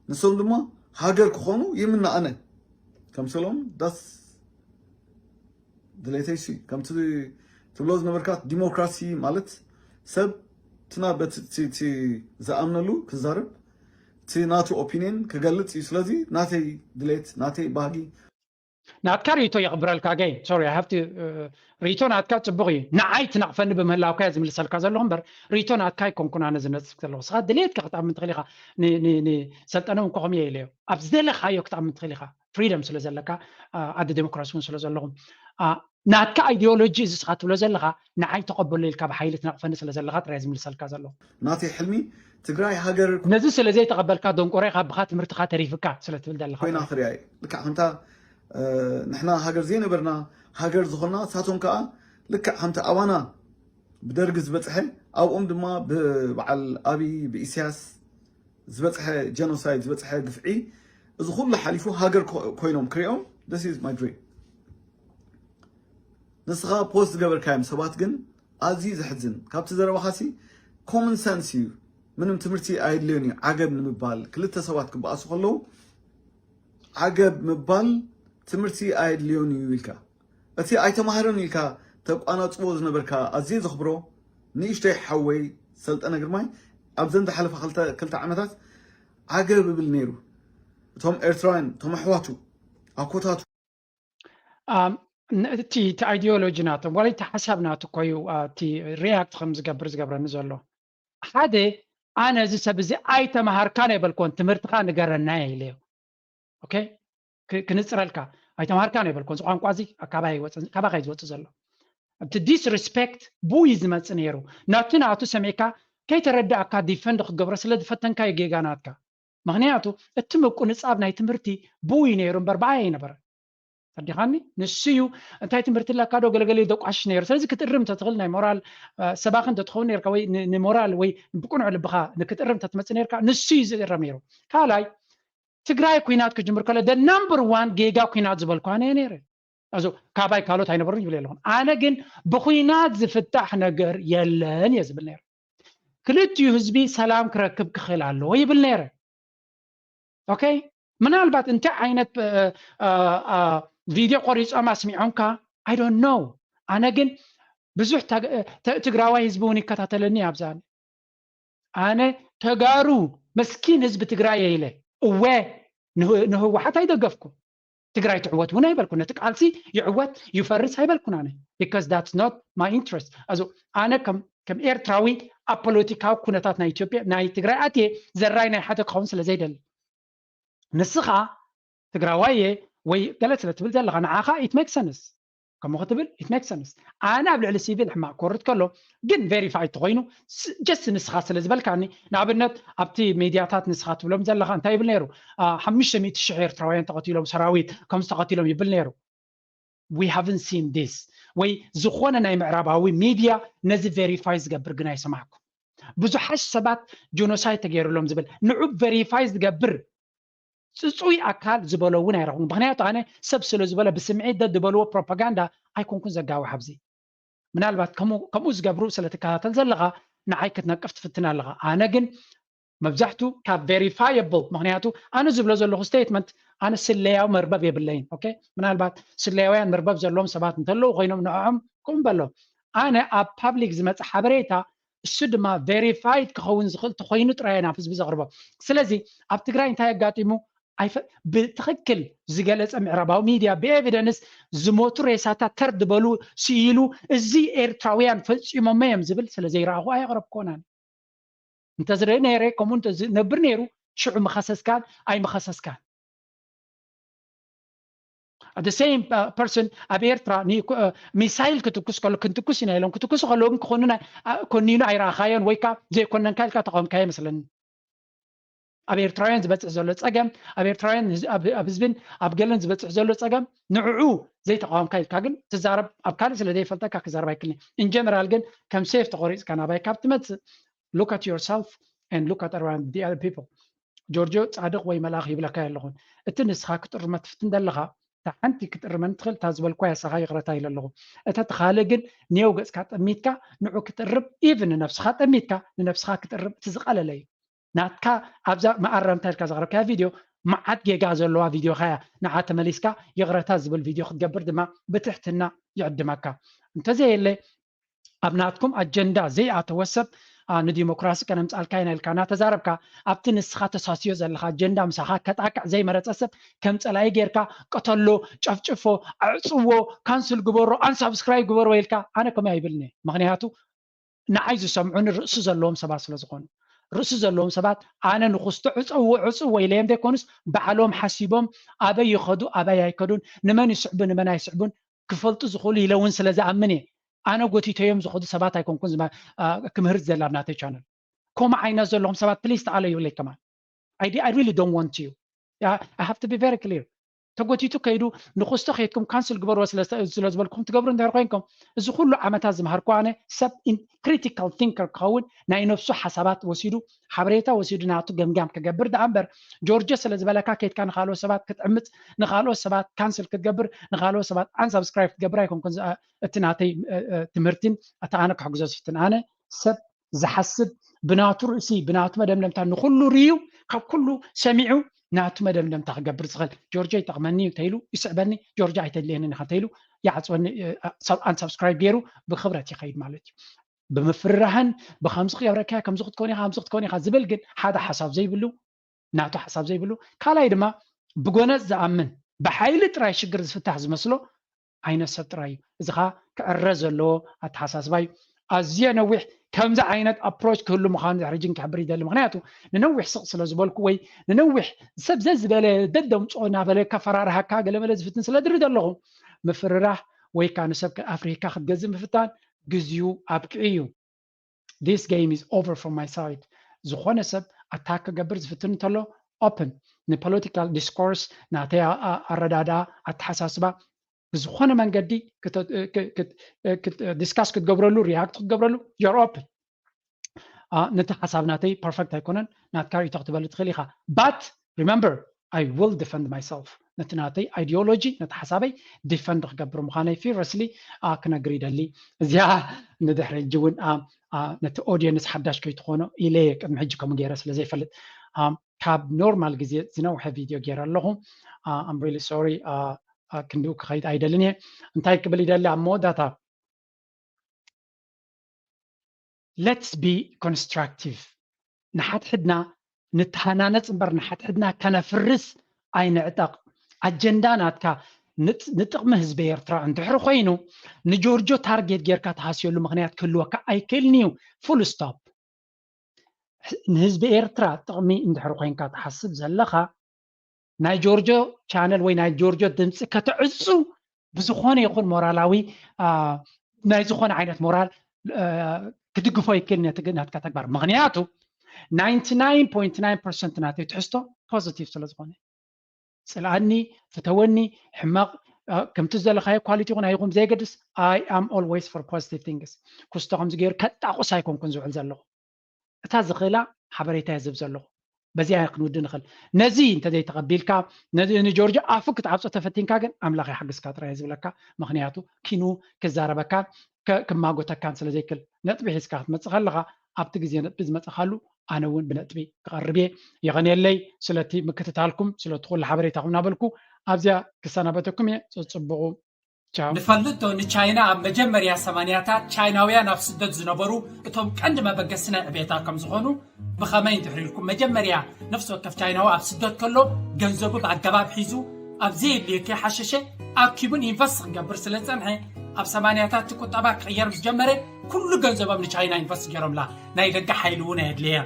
ንሶም ድማ ሃገር ክኾኑ ይምነ። ኣነ ከም ሰሎም ዳስ ድሌተይ ሲ ከምቲ ትብሎ ዝነበርካ ዲሞክራሲ ማለት ሰብ ትና በቲ እቲ ዝኣምነሉ ክዛረብ እቲ ናቱ ኦፒኒየን ክገልጽ እዩ። ስለዚ ናተይ ድሌት ናተይ ባህጊ ናትካ ርእይቶ የኽብረልካ። Again, sorry, I have to, ርእይቶ ናትካ ጽቡቕ እዩ። ንዓይ ትነቕፈኒ ብምህላውካ እየ ዝምልሰልካ ዘለኹ እምበር ርእይቶ ናትካ ኣይኮንኩን ኣነ ዝነጽፍ ዘለኹ። ንስኻ ድሌትካ ክትኣምን ትኽእል ኢኻ። ን-፣ ን-፣ ንሰልጠነ እውን ከምኡ እየ ኢለዮ። ኣብ ዝደለኻዮ ክትኣምን ትኽእል ኢኻ። ፍሪደም ስለ ዘለካ፣ ኣ፣ ኣደ ዴሞክራሲ እውን ስለ ዘለኹም። ኣ፣ ናትካ ኣይዲዮሎጂ እዚ ንስኻ ትብሎ ዘለኻ ንዓይ ተቐበሎ ኢልካ ብሓይሊ ትነቕፈኒ ስለ ዘለኻ ጥራይ ዝምልሰልካ ዘለኹ። ናተይ ሕልሚ ትግራይ ሃገር ነዚ ስለ ዘይተቐበልካ ደንቆሮ ኢኻ፣ ብኻ ትምህርትኻ ተሪፍካ ስለ ትብል ዘለኻ ኮይና ጥራይ። ክሪኣ እየ። ልክዕ ከምታ፣ እ፣ ንሕና ሃገር ዘይነበርና ሃገር ዝኾንና፣ ንሳቶም ከኣ ልክዕ ከምቲ ኣባና ብደርጊ ዝበጽሐ፣ ኣብኦም ድማ ብበዓል ኣብይ፣ ብኢሳያስ ዝበጽሐ ጀኖሳይድ፣ ዝበጽሐ ግፍዒ፣ እዚ ኩሉ ሓሊፉ ሃገር ኮ-፣ ኮይኖም ክሪኦም፣ this is my dream። ንስኻ ፖስት ዝገበርካዮም ሰባት ግን ኣዝዩ ዘሕዝን። ካብቲ ዘረባኻሲ ኮመን ሰንስ እዩ። ምንም ትምህርቲ ኣየድልዮን እዩ ዓገብ ንምባል። ክልተ ሰባት ክበኣሱ ከለዉ ዓገብ ምባል ትምህርቲ ኣየድልዮን እዩ ኢልካ፣ እቲ ኣይተማህረን ኢልካ ተቋናጽቦ ዝነበርካ ኣዝየ ዘኽብሮ ንእሽተይ ሓወይ ሰልጠነ ግርማይ ኣብዘን ዝሓለፋ ክልተ፣ ክልተ ዓመታት ዓገብ እብል ነይሩ። እቶም ኤርትራውያን፣ እቶም ኣሕዋቱ፣ ኣኮታቱ። ኣም፣ ን-፣ እቲ፣ እቲ ኣይዲዮሎጂ ናቶም፣ ዋላ እቲ ሓሳብ ናቱ እኮ እዩ፣ ኣ፣ እቲ ሪያክት ከም ዝገብር ዝገብረኒ ዘሎ። ሓደ፣ ኣነ እዚ ሰብ እዚ ኣይተማሃርካን ኣይበልኮን፣ ትምህርትኻ ንገረና እየ ኢለዮ። ኦኬ? ክ-፣ ክንጽረልካ፣ ኣይተማሃርካን ኣይበልኮን፣ እዚ ቋንቋ እዚ ካባይ ኣይወጽእን፣ ካባኻ እዩ ዝወጽእ ዘሎ። እቲ ዲስሪስፔክት ብኡ እዩ ዝመጽእ ነይሩ። ናቱ ናቱ ሰሚዕካ ከይተረዳእካ ዲፈንድ ክትገብሮ ስለ ዝፈተንካ እዩ ጌጋ ናትካ። ምኽንያቱ እቲ ምቁንጻብ ናይ ትምህርቲ ብኡ እዩ ነይሩ እምበር ብኣይ ኣይነበረ። ተረዲኻኒ? ንሱ እዩ እንታይ ትምህርቲ ኣለካ ዶ ገለገለ ኢሉ ደቋሽሽ ነይሩ። ስለዚ ክትእርም እንተትኽእል ናይ ሞራል፣ እ፣ ሰባኺ እንተትኸውን ነርካ ወይ ን-፣ ንሞራል ወይ ብቅኑዕ ልብኻ ንክትእርም እንተትመጽእ ነርካ ንሱ እዩ ዝእረም ነይሩ። ካልኣይ ትግራይ ኩናት ክጅምር ከሎ the number one ጌጋ ኩናት ዝበልኩ ኣነ እየ ነይረ። ኣዞ ካባይ ካልኦት ኣይነበሩን ይብል ኣለኹን። ኣነ ግን ብኩናት ዝፍታሕ ነገር የለን እየ ዝብል ነይረ። ክልቲኡ ህዝቢ ሰላም ክረክብ ክኽእል ኣለዎ ይብል ነይረ። ኦኬ፣ ምናልባት እንታይ ዓይነት፣ እ፣ እ፣ እ፣ ቪድዮ ቆሪጾም ኣስሚዖምካ፣ I don't know። ኣነ ግን ብዙሕ ተግ-፣ ተ-፣ ትግራዋይ ህዝቢ እውን ይከታተለኒ ኣብዛ። ኣነ ተጋሩ መስኪን ህዝቢ ትግራይ እየ ኢለ እወ ንህ-፣ ንህወሓት ኣይደገፍኩ። ትግራይ ትዕወት እውን ኣይበልኩ። ነቲ ቃልሲ ይዕወት ይፈርስ ኣይበልኩን ኣነ። Because that's not my interest። ኣዞ ኣነ ከም፣ ከም ኤርትራዊ ኣብ ፖለቲካዊ ኩነታት ናይ ኢትዮጵያ፣ ናይ ትግራይ ኣትየ ዘራይ ናይ ሓደ ክኸውን ስለ ዘይደሊ። ንስኻ ትግራዋይ እየ ወይ ገለ ስለ ትብል ዘለኻ ንዓኻ it makes sense። ከምኡ ክትብል it makes sense። ኣነ ኣብ ልዕሊ ሲቪል ሕማቕ ክወርድ ከሎ ግን ቨሪፋይ ተኮይኑ just ንስኻ ስለ ዝበልካኒ፣ ንኣብነት ኣብቲ ሚድያታት ንስኻ ትብሎም ዘለኻ እንታይ ይብል ነይሩ? ሓሙሽተ ሚእቲ ሽሕ ኤርትራውያን ተቐቲሎም፣ ሰራዊት ከምዚ ተቐቲሎም ይብል ነይሩ። We haven't seen this። ወይ ዝኾነ ናይ ምዕራባዊ ሚድያ ነዚ ቨሪፋይ ዝገብር ግን ኣይሰማዕኩ። ብዙሓት ሰባት ጀኖሳይድ ተገይሩሎም ዝብል ንዑ ቨሪፋይ ዝገብር ፅፁይ ኣካል ዝበሎ እውን ኣይረኽቡን። ምክንያቱ ኣነ ሰብ ስለ ዝበለ ብስምዒት ደድበልዎ ፕሮፓጋንዳ ኣይኮንኩን ዘጋውሕ ኣብዚ። ምናልባት ከምኡ ዝገብሩ ስለ ትከታተል ዘለኻ ንዓይ ክትነቅፍ ትፍትን ኣለኻ። ኣነ ግን መብዛሕቱ ካብ ቨሪፋየብል፣ ምክንያቱ ኣነ ዝብሎ ዘለኹ ስቴትመንት ኣነ ስለያዊ መርበብ የብለይን። ኦኬ፣ ምናልባት ስለያውያን መርበብ ዘለዎም ሰባት እንተለዉ ኮይኖም ንዕዖም ክቕበሎም። ኣነ ኣብ ፓብሊክ ዝመፀ ሓበሬታ እሱ ድማ ቨሪፋይድ ክኸውን ዝኽእል ተኮይኑ ጥራይ ናብ ህዝቢ ዘቕርቦ። ስለዚ ኣብ ትግራይ እንታይ ኣጋጢሙ ብትኽክል ዝገለፀ ምዕራባዊ ሚድያ ብኤቪደንስ ዝሞቱ ሬሳታት ተር ዝበሉ ስኢሉ እዚ ኤርትራውያን ፈፂሞሞ እዮም ዝብል ስለ ዘይረኣኹ ኣየቕረብኩዎን። እንተዝርኢ ነይረ ከምኡ እንተዝነብር ነይሩ ሽዑ ምኸሰስካን ኣይምኸሰስካን። The same person ኣብ ኤርትራ ሚሳይል ክትኩስ ከሎ ክንትኩስ ኢና ኢሎም ክትኩሱ ከለዉ ግን ክኾኑና ኮኒኑ ኣይረኣኻዮን ወይ ከዓ ዘይኮነንካ ኢልካ ተቃወምካዮ ይመስለኒ። ኣብ ኤርትራውያን ዝበፅሕ ዘሎ ፀገም፣ ኣብ ኤርትራውያን ኣብ ህዝብን ኣብ ገለን ዝበፅሕ ዘሎ ፀገም ንዕዑ ዘይተቃወምካ ኢልካ ግን ትዛረብ። ኣብ ካልእ ስለ ዘይፈልጠካ ክዛረብ ኣይክልኒ። ኢንጀነራል ግን ከም ሴፍ ተቆሪፅካ ናባይ ካብ ትመፅእ look at yourself and look at around the other people። ጆርጆ ፃድቕ ወይ መልኣኽ ይብለካ ኣለኹን። እቲ ንስኻ ክትርመ ትፍትን ዘለኻ እታ ሓንቲ ክትእርመኒ ትኽእል እታ ዝበልኳ ያሳኻ ይቕረታ ኢለ ኣለኹ። እታ እቲ ካልእ ግን ኔው ገፅካ ጠሚትካ ንዑ ክትእርም ኢቭን ንነብስኻ ጠሚትካ ንነብስኻ ክትእርም እቲ ዝቐለለ እዩ። ናትካ ኣብዛ መኣረምታ ኢልካ ዘቕረብካያ ቪድዮ መዓት ጌጋ ዘለዋ ቪድዮ ካያ ንዓ ተመሊስካ ይቕረታ ዝብል ቪድዮ ክትገብር ድማ ብትሕትና ይዕድመካ። እንተዘየለ ኣብ ናትኩም ኣጀንዳ ዘይኣተወ ሰብ ንዲሞክራሲ ከነምፃልካ ኢና ኢልካ እናተዛረብካ ኣብቲ ንስኻ ተሳስዮ ዘለካ ኣጀንዳ ምሳኻ ከጣቅዕ ዘይመረፀ ሰብ ከም ፀላኢ ጌርካ ቅተሎ፣ ጨፍጭፎ፣ ኣዕፅዎ፣ ካንስል ግበሮ፣ ኣንሳብስክራይብ ግበርዎ ኢልካ ኣነ ከምኡ ኣይብልኒ። ምክንያቱ ንዓይ ዝሰምዑኒ ርእሲ ዘለዎም ሰባት ስለ ዝኾኑ ርእሲ ዘለዎም ሰባት ኣነ ንክስቶ ዕፀዎ ዕፅዎ ኢለዮም ዘይኮኑስ ባዕሎም ሓሲቦም ኣበይ ይኸዱ ኣበይ ኣይከዱን ንመን ይስዕቡ ንመን ኣይስዕቡን ክፈልጡ ዝኽእሉ ኢለ እውን ስለ ዝኣምን እየ። ኣነ ጎቲተዮም ዝኸዱ ሰባት ኣይኮንኩን ክምህርት ዘላ ኣብ ናተይ ቻነል ከምኡ ዓይነት ዘለኹም ሰባት ፕሊስ ተኣለዩለይ ከማን። I really don't want you. I have to be very clear. ተጎቲቱ ከይዱ ንክስቶ ከይድኩም ካንስል ግበርዎ ስለ ዝበልኩም ትገብሩ እንድሕር ኮይንኩም እዚ ኩሉ ዓመታት ዝምሃርኩ ኣነ ሰብ ክሪቲካል ቲንከር ክኸውን ናይ ነብሱ ሓሳባት ወሲዱ ሓበሬታ ወሲዱ ናቱ ገምጋም ክገብር ደኣ እምበር ጆርጆ ስለ ዝበለካ ከይድካ ንካልኦት ሰባት ክትዕምፅ ንካልኦት ሰባት ካንስል ክትገብር ንካልኦት ሰባት ኣንሳብስክራይብ ክትገብር ኣይኮንኩን እቲ ናተይ ትምህርትን እቲ ኣነ ክሕግዞ ዝፍትን ኣነ ሰብ ዝሓስብ ብናቱ ርእሲ ብናቱ መደምደምታ ንኩሉ ርእዩ ካብ ኩሉ ሰሚዑ ናቱ መደምደምታ ክገብር ዝኽእል ጆርጆ ይጠቕመኒ እዩ ተይሉ ይስዕበኒ ጆርጆ ኣይተድልየንን ኢኻ ተይሉ ይዓፅወኒ ኣንሳብስክራይብ ገይሩ ብክብረት ይኸይድ ማለት እዩ። ብምፍርራህን ብከምዚ ክገብረካ ከምዚ ክትኮን ኢኻ ከምዚ ክትኮን ኢኻ ዝብል ግን ሓደ ሓሳብ ዘይብሉ ናቱ ሓሳብ ዘይብሉ ካልኣይ ድማ ብጎነፅ ዝኣምን ብሓይሊ ጥራይ ሽግር ዝፍታሕ ዝመስሎ ዓይነት ሰብ ጥራይ እዩ። እዚ ከዓ ክዕረ ዘለዎ ኣተሓሳስባ እዩ። ኣዝየ ነዊሕ ከምዚ ዓይነት ኣፕሮች ክህሉ ምዃኑ ድሕርጅን ክሕብር ይደሊ። ምክንያቱ ንነዊሕ ስቕ ስለ ዝበልኩ ወይ ንነዊሕ ሰብ ዘዝበለ ደደምፅኦ እናበለ ከፈራርሃካ ገለመለ ዝፍትን ስለ ድሪ ዘለኹ ምፍርራህ ወይ ከዓ ንሰብ ኣፍሪካ ክትገዝእ ምፍታን ግዜኡ ኣብቅዑ እዩ። This game is over for my side። ዝኾነ ሰብ ኣታክ ክገብር ዝፍትን እንተሎ ኦፕን ንፖለቲካል ዲስኮርስ ናተይ ኣረዳድኣ ኣተሓሳስባ ብዝኾነ መንገዲ ዲስካስ ክትገብረሉ ሪያክት ክትገብረሉ you're open። ነቲ ሓሳብ ናተይ ፐርፌክት ኣይኮነን ናትካ ርእቶ ክትበል ትኽእል ኢኻ but remember I will defend myself ነቲ ናተይ ኣይዲዮሎጂ ነቲ ሓሳበይ ዲፈንድ ክገብር ምዃነይ ፊረስሊ ክነግር ይደሊ። እዚኣ ንድሕሪ ሕጂ እውን ነቲ ኦዲየንስ ሓዳሽ ከይትኾኖ ኢለ ቅድሚ ሕጂ ከምኡ ገይረ ስለ ዘይፈልጥ ካብ ኖርማል ግዜ ዝነውሐ ቪድዮ ገይረ ኣለኹ። I'm really sorry ክንድኡ ክኸይድ ኣይደልን እየ። እንታይ ክብል ይደሊ ኣብ መወዳእታ let's be constructive። ንሓድሕድና ንተሃናነፅ እምበር ንሓድሕድና ከነፍርስ ኣይንዕጠቕ። ኣጀንዳ ናትካ ንጥቕሚ ህዝቢ ኤርትራ እንድሕሪ ኮይኑ ንጆርጆ ታርጌት ጌርካ ትሃስየሉ ምክንያት ክህልወካ ኣይክእልን እዩ። ፉል ስቶፕ። ንህዝቢ ኤርትራ ጥቕሚ እንድሕሪ ኮይንካ ትሓስብ ዘለኻ ናይ ጆርጆ ቻነል ወይ ናይ ጆርጆ ድምፂ ከተዕፁ ብዝኾነ ይኹን ሞራላዊ ናይ ዝኾነ ዓይነት ሞራል ክድግፎ ይክእል ናትካ ተግባር። ምክንያቱ ናይንቲ ናይን ፖይንት ናይን ፐርሰንት ናተይ ትሕዝቶ ፖዚቲቭ ስለ ዝኾነ፣ ፅልኣኒ፣ ፍተወኒ፣ ሕማቕ ከምቲ ዘለካዮ ኳሊቲ ይኹን ኣይኹን ዘይገድስ፣ I am always for positive things። ክስቶ ከምዚ ገይሩ ከጣቑስ ኣይኮንኩን ዝውዕል ዘለኹ። እታ ዝኽእላ ሓበሬታ እየ ዝህብ ዘለኹ። በዚኣ ክንውድ ንኽእል። ነዚ እንተዘይተቐቢልካ፣ ነዚ ንጆርጆ ኣፉ ክትዓብጾ ተፈቲንካ ግን ኣምላኽ ይሓግዝካ ጥራይ እየ ዝብለካ። ምኽንያቱ ኪኑ ክዛረበካን ክማጎተካን ስለ ዘይክል። ነጥቢ ሒዝካ ክትመጽእ ከለኻ ኣብቲ ግዜ ነጥቢ ዝመጸኻሉ ኣነ እውን ብነጥቢ ክቐርብ እየ። የቐንየለይ ስለቲ ምክትታልኩም ስለቲ ኩሉ ሓበሬታኹም እናበልኩ ኣብዚኣ ክሰናበተኩም እየ። ጽጽብቑ። ንፈልጥ ዶ ንቻይና ኣብ መጀመርያ ሰማንያታት ቻይናውያን ኣብ ስደት ዝነበሩ እቶም ቀንዲ መበገሲ ናይ ዕቤታ ከም ዝኾኑ? ብኸመይ እንድሕር ኢልኩም መጀመርያ ነፍሲ ወከፍ ቻይናዊ ኣብ ስደት ከሎ ገንዘቡ ብኣገባብ ሒዙ ኣብ ዘየድልዮ ከይሓሸሸ ኣኪቡን ኢንቨስት ክገብር ስለ ዝጸንሐ ኣብ ሰማንያታት እቲ ቁጠባ ክቕየር ምስ ጀመረ ኩሉ ገንዘቦም ንቻይና ኢንቨስት ገይሮምላ። ናይ ደገ ሓይሊ እውን ኣየድለየ።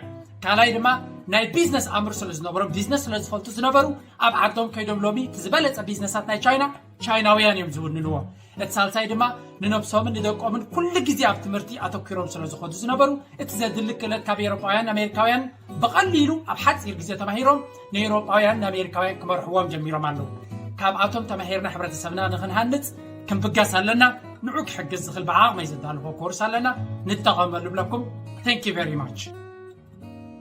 ካልኣይ ድማ ናይ ቢዝነስ ኣምር ስለ ዝነበሮም ቢዝነስ ስለ ዝፈልጡ ዝነበሩ ኣብ ዓዶም ከይዶም ሎሚ እቲ ዝበለጸ ቢዝነሳት ናይ ቻይና ቻይናውያን እዮም ዝውንንዎ። እቲ ሳልሳይ ድማ ንነብሶምን ንደቆምን ኩሉ ግዜ ኣብ ትምህርቲ ኣተኪሮም ስለ ዝኾዱ ዝነበሩ እቲ ዘድሊ ክእለት ካብ ኤሮጳውያን ኣሜሪካውያን ብቐሊሉ ኣብ ሓፂር ግዜ ተማሂሮም ንኤሮጳውያን ንኣሜሪካውያን ክመርሕዎም ጀሚሮም ኣለዉ። ካብኣቶም ተማሂርና ሕብረተሰብና ንክንሃንፅ ክንብገስ ኣለና። ንዑ ክሕግዝ ዝኽእል ብዓቕመይ ዘዳልዎ ኮርስ ኣለና፣ ንጠቐመሉ ብለኩም። Thank you very much።